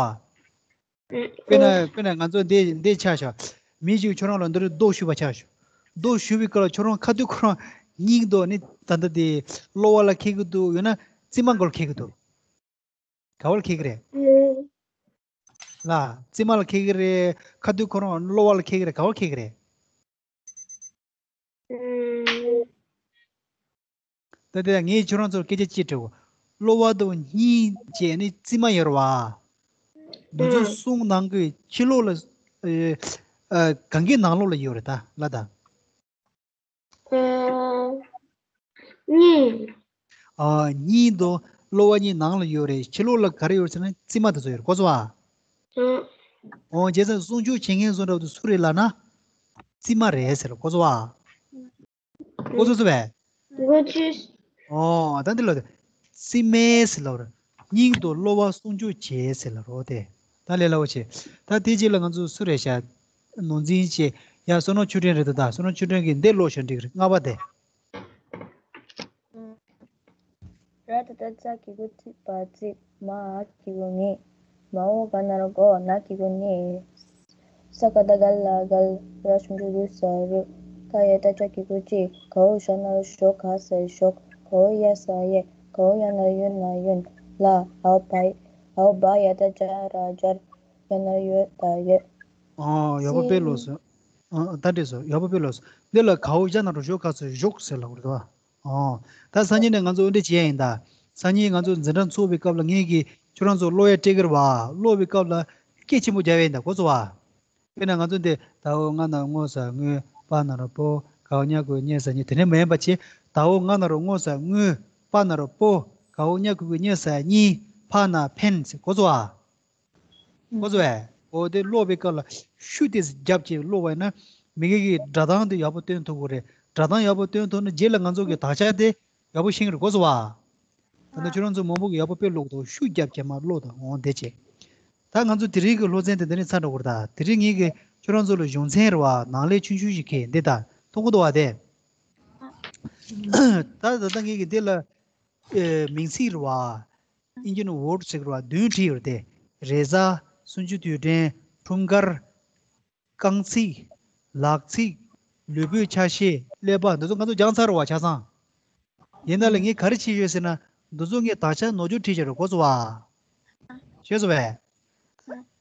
དཔེར་ན་དཔེར་ན་ང་ཚོ་འདི་འདི་ཆ་བཞག་མི་ཞིག་ཁྱོད་རང་ལ་འདི་རུ་རྡོ་གཞུས་པ་ཆ་བཞག་རྡོ་གཞུས་པའི་སྐབས་ལ་ཁྱོད་རང་ཁ་ཐུག་ཁོ་རང་སྙིང་འདོད་ནི་ད་ལྟ་དེ་གློ་བ་ལ་འཁེལ་གི་འདུག་ཡང་ན་རྩིས་མ་མགོ་ལ་འཁེལ་གི་འདུག་ག་བ་ལ་འཁེལ་གི་རེད། ལ་རྩིས་མ་ལ་འཁེལ་གི་རེད། ཁ་ཐུག་ཁོ་རང་གློ་བ་ལ་འཁེལ་གི་རེད། ག་བ་ལ་འཁེལ་གི་རེད། ད་ལྟ་ངས་ཁྱོད་རང་ཚོར་སྐད་ཆ་གཅིག་དྲི་གོ། གློ་བ་དང་སྙིང་བཅས་ནི་རྩིས་མ་ཡོད་རེད་བ། འདི་ཚོ་གསུམ་ནང་གི་ཕྱི་ལོགས་ལ་ཨ་ཨ་གང་གི་ནང་ལོགས་ལ་ཡོད་རེད་ད་ལ་ད། གཉིས། ཨ་གཉིས་དང་གློ་བ་གཉིས་ནང་ལ་ཡོད་རེད། ཕྱི་ལོགས་ལ་ག་རེ་ཡོད་ཟེར་ན་རྩིས་མ་དེ་ཚོ་ཡོད་རེད། གོ་སོང་ཨ། འོ་བྱས་ཙང་སྲུང་སྐྱོབ་བྱེད་མཁན་བཟོ་འདྲ་བོ་དེ་སུ་རེད་ལབ་ན་རྩིས་མ་རེད་ཟེར། གོ་སོང་ཨ། གོ་སོང་སོང་བས། གོ་ཆོད། ཨོ་ད་འདི་ལ་རྩིས་མེད་ཟེར་ལབ་རེད། སྙིང་དང་གློ་བ་སྲུང་སྐྱོབ་བྱེད་ཟེར་ལབ་རོ་དེ། ད་ལས་སླ་བོ་བྱེད། ད་དེ་རྗེས་ལ་ང་ཚོ་སུ་རེད་ཤག་ནོར་འཛིན་བྱས་ཡ་བསོད་ནམས་ཆོས་སྒྲོན་རེད་ད། ད་བསོད་ནམས་ཆོས་སྒྲོན་གྱིས་འདི་ཀློག་ཤོག་འགྲིག་རེད། ལྔ་པ་དེ། ར་ད་བཏགས་རྩ་གི་གུ་རྩིས་པ་རྩིས། མ་འ་གི་གུ་མི། མ་འོ་ག་ན་རོ་མགོ་ན་གི་གུ་ནི། ས་ག་བཏགས་སྒ་ལ་སྒལ། ར་སུམ་ཅུ་རུ་ས་རུས། ཀ་ཡ་བཏགས་ཀྱ་གི་གུ་ཀྱི། ག་འོག་ཞ་ན་རོ་ཞོ་ག་ས་ཞོགས། ག་འོག་ཡ་ས་ཡས། ག་འོག་ཡ་ན་རོ་ཡོ་ན་ཡོན། ལ། འ་འོག་བ། འ་འོག་བ་ཡ་བཏགས་སྦྱ་ར་སྦྱར། ཡ་ན་རོ་ཡོ་ད་ཡོད། ཨོ་ཡག་པོ་དཔེ་ལོས་སོ། ཨ་ད་འགྲིག་སོང་། ཡག་པོ་དཔེ་ལོས་སོང་། འདི་ལ་ག་འོག་ཞ་ན་རོ་ཞོ་ག་ས་ཞོགས་ཟེར་ལབ་དགོས་རེད་དོ། ཨོ། ད་སང་ཉིན་ནས་ང་ཚོ་དབུ་འབྱེད་བྱེད་ཡ་ཡིན་ད། སང་ཉིན་ང་ཚོ་འཛིན་གྲྭ་འཚོགས་པའི་སྐབས་ལ་ངེད་ཀྱིས་ཁྱོད་རང་ཚོ་ཀློག་ཡ་སྤྲད་ཀྱི་རེད་བ། ཀློག་པའི་སྐབས་ལ་སྐད་ཆེན་པོ་རྒྱབ་ཡ་ཡིན་ད། གོ་སོང་བ། དཔེར་ན་ང་ཚོ་འདི་ད་འོག་ང་ན་རོ་ངོ་ས་དངོས། པ་ན་རོ་པོ། ག་འོག་ཉ་གི་གུ་གཉི་ས་གཉིས། དེ་ནས་མ་ཡིན་པ་བྱས། ད་འོག་ང་ན་རོ་ངོ་ས་དངོས། པ་ན་རོ་པོ། ག་འོག་ཉ་གི་གུ་གཉི་ས་གཉིས། ཕ་ན་ཕན་ཟེར། གོ་སོང་བ། ཁོ་ཚོ་བས་འོ་དེ་ཀློག་པའི་སྐབས་ལ་ཤུགས་དེ་རྒྱབ་ཀྱིས་ཀློག་པ་ཡིན་ན་མི་སྒེར་གྱི་སྒྲ་གདངས་དེ་ཡག་པོ་སྟོན་ཐུབ་ཀྱི་རེད། སྒྲ་གདངས་ཡག་པོ་སྟོན་ཐུབ་ན་རྗེས་ལ་ང་ཚོ་གི་དག་ཆ་དེ་ཡག་པོ་ཤེས་ཀྱི་རེད། གོ་སོང་བ། ད་ནི་ཁྱོད་རང་ཚོ་མང་པོ་གིས་ཡག་པོ་དཔེ་ཀློག་འདུག་ཤུགས་རྒྱབ་ཀྱིས་མར་ཀློག་དང་འོང་དེ་བྱས། ད་ང་ཚོ་དེ་རིང་གི་སློབ་ཚན་དེ་འདི་ནས་ཚར་འགྲོ་གི་རེད། ད་དེ་རིང་ངེད་ཀྱིས་ཁྱོད་རང་ཚོ་ལ་གཞུང་ཚན་རེད་བ། ནང་ལས་ཆུང་ཆུང་ཞིག་ཁེལ་འདི་ད་མཐོང་གི་འདུག་བ་དེ། ད་ད་ལྟ་ངེད་ཀྱིས་འདི་ལ་ཨེ་མིང་ཚིག་རེད་བ། ཨིན་ཇི་ནི་ཝར་ཌི་ཟེར་བ་བདུན་བྲིས་ཡོད་དེ། རེས་གཟའ། སུམ་ཅུ་དུས་དྲན། འཁྲུངས་སྐར། རྐང་ཚིག་རླག་ཚིག་ལུས་པོའི་ཆ་ཤས། ཀླད་པ། འདི་ཚོ་ང་ཚོ་སྦྱངས་ཚར་བ་ཆ་ཚང་། ཡིན་ན་ལ་ངས་ག་རེ་བྱས་ཡོད་ཟེར་ན། འདི་ཚོ་ངས་དག་ཆ་ནོར་འཁྲུལ་བྲིས་བྱས་རེད། གོ་སོང་བ། ཤེས་སོང་བས།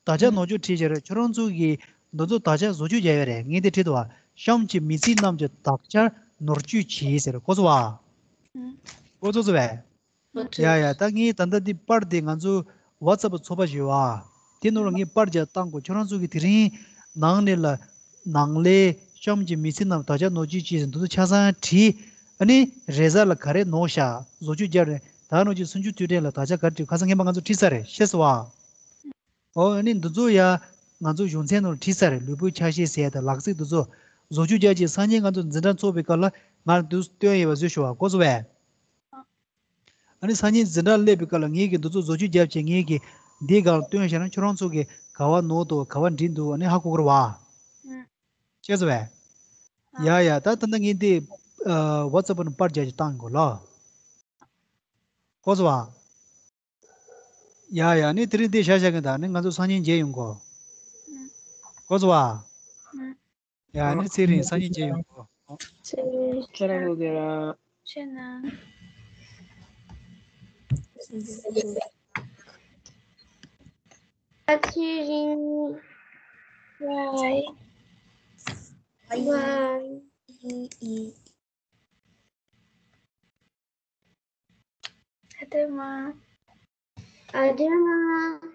དག་ཆ་ནོར་འཁྲུལ་བྲིས་བྱས་རེད། ཁྱོད་རང་ཚོ་གིས་འདི་ཚོ་དག་ཆ་བཟོ་བཅོས་བྱས་ཡོད་རེད། ངས་དེ་བྲིས་འདུག་བ། གཤམ་གྱི་མི་ཚིག་རྣམས་ཀྱི་དག་ཆ་ནོར་བཅོས་གྱིས་ཟེར། གོ་སོང་བ། གོ་སོང་སོང་བས། ཡ་ཡ། ད་ངས་ད་ལྟ་འདི་པར་དེ་ང་ཚོ་ཝ་ཙབ་ཚོགས་པ་ཞིག་ཡོད་ཨ། དེ་ནང་ལ་ངས་པར་རྒྱག་བཏང་གོ། ཁྱོད་རང་ཚོ་གིས་དེ་རིང་ནང་ནས་ལ་ནང་ལས་གཤམ་གྱི་མི་ཚེ་རྣམས་དག་ཆ་ནོར་བཅོས་གྱིས་ཟེར་འདི་ཚོ་ཆ་ཚང་བྲིས། ཨ་ནི་རེས་གཟའ་ལ་ག་རེ་ནོར་ཤག་བཟོ་བཅོས་རྒྱབ་རེད། ད་ནང་གི་སུམ་ཅུ་དུས་དྲན་ལ་དག་ཆ་ག་རེ་བྲིས། ཁ་སང་ངས་མ་ང་ཚོ་བྲིས་ཚར་རེད། ཤེས་སོང་ཨ། ཨོ་ཨ་ནི་འདི་ཚོ་ཡ་ང་ཚོ་གཞུང་ཚན་ནང་ལ་བྲིས་ཚར་རེད། ལུས་པོའི་ཆ་ཤས་ཟེར་ཡ་དང་ལག་རྩིས་འདི་ཚོ་བཟོ་བཅོས་རྒྱག་ཅིག་སང་ཉིན་ང་ཚོ་འཛིན་གྲྭ་འཚོགས་པའི་སྐབས་ལ་ང་འདི་སྟོན་ཡོད་པ་བཟོས་ཤོག་ཨ། གོ་སོང་བས། ཨ་ནི་སང་ཉིན་འཛིན་གྲྭ་སླེབས་པའི་སྐབས་ལ་ངེད་ཀྱིས་འདི་ཚོ་བཟོ་བཅོས་བརྒྱབ་བྱས་ངེད་ཀྱིས་འདིའི་སྒང་ལ་སྟོན་བཞག་ན་ཁྱོད་རང་ཚོ་གིས་ག་བ་ནོར་འདུག་ག་བ་འགྲིག་འདུག་ཨ་ནི་ཧ་གོ་གི་རེད་བ། ཤེས་སོང་བས། ཡ་ཡ། ད་ད་ལྟ་ངས་འདི་ཝ་ཙབ་ནང་པར་རྒྱག་ཅིག་བཏང་གོ་ལ། གོ་སོང་བ། ཡ་ཡ། ནི་དེ་རིང་འདི་བཞག་བཞག་གི་ད་ནི་ང་ཚོ་སང་ཉིན་མཇལ་ཡོང་གོ། གོ་སོང་བ། ཡ་ནི་ཚེ་རིང་སང་ཉིན་མཇལ་ཡོང་གོ། ཚེ་རིང་། ཁྱེད་རང་ལོ་དེ་ར། ཁྱེད་ན། ཚེ་རིང་། ཝའི། ཝའི། ཨ་དེ་མ། ཨ་དེ་མ།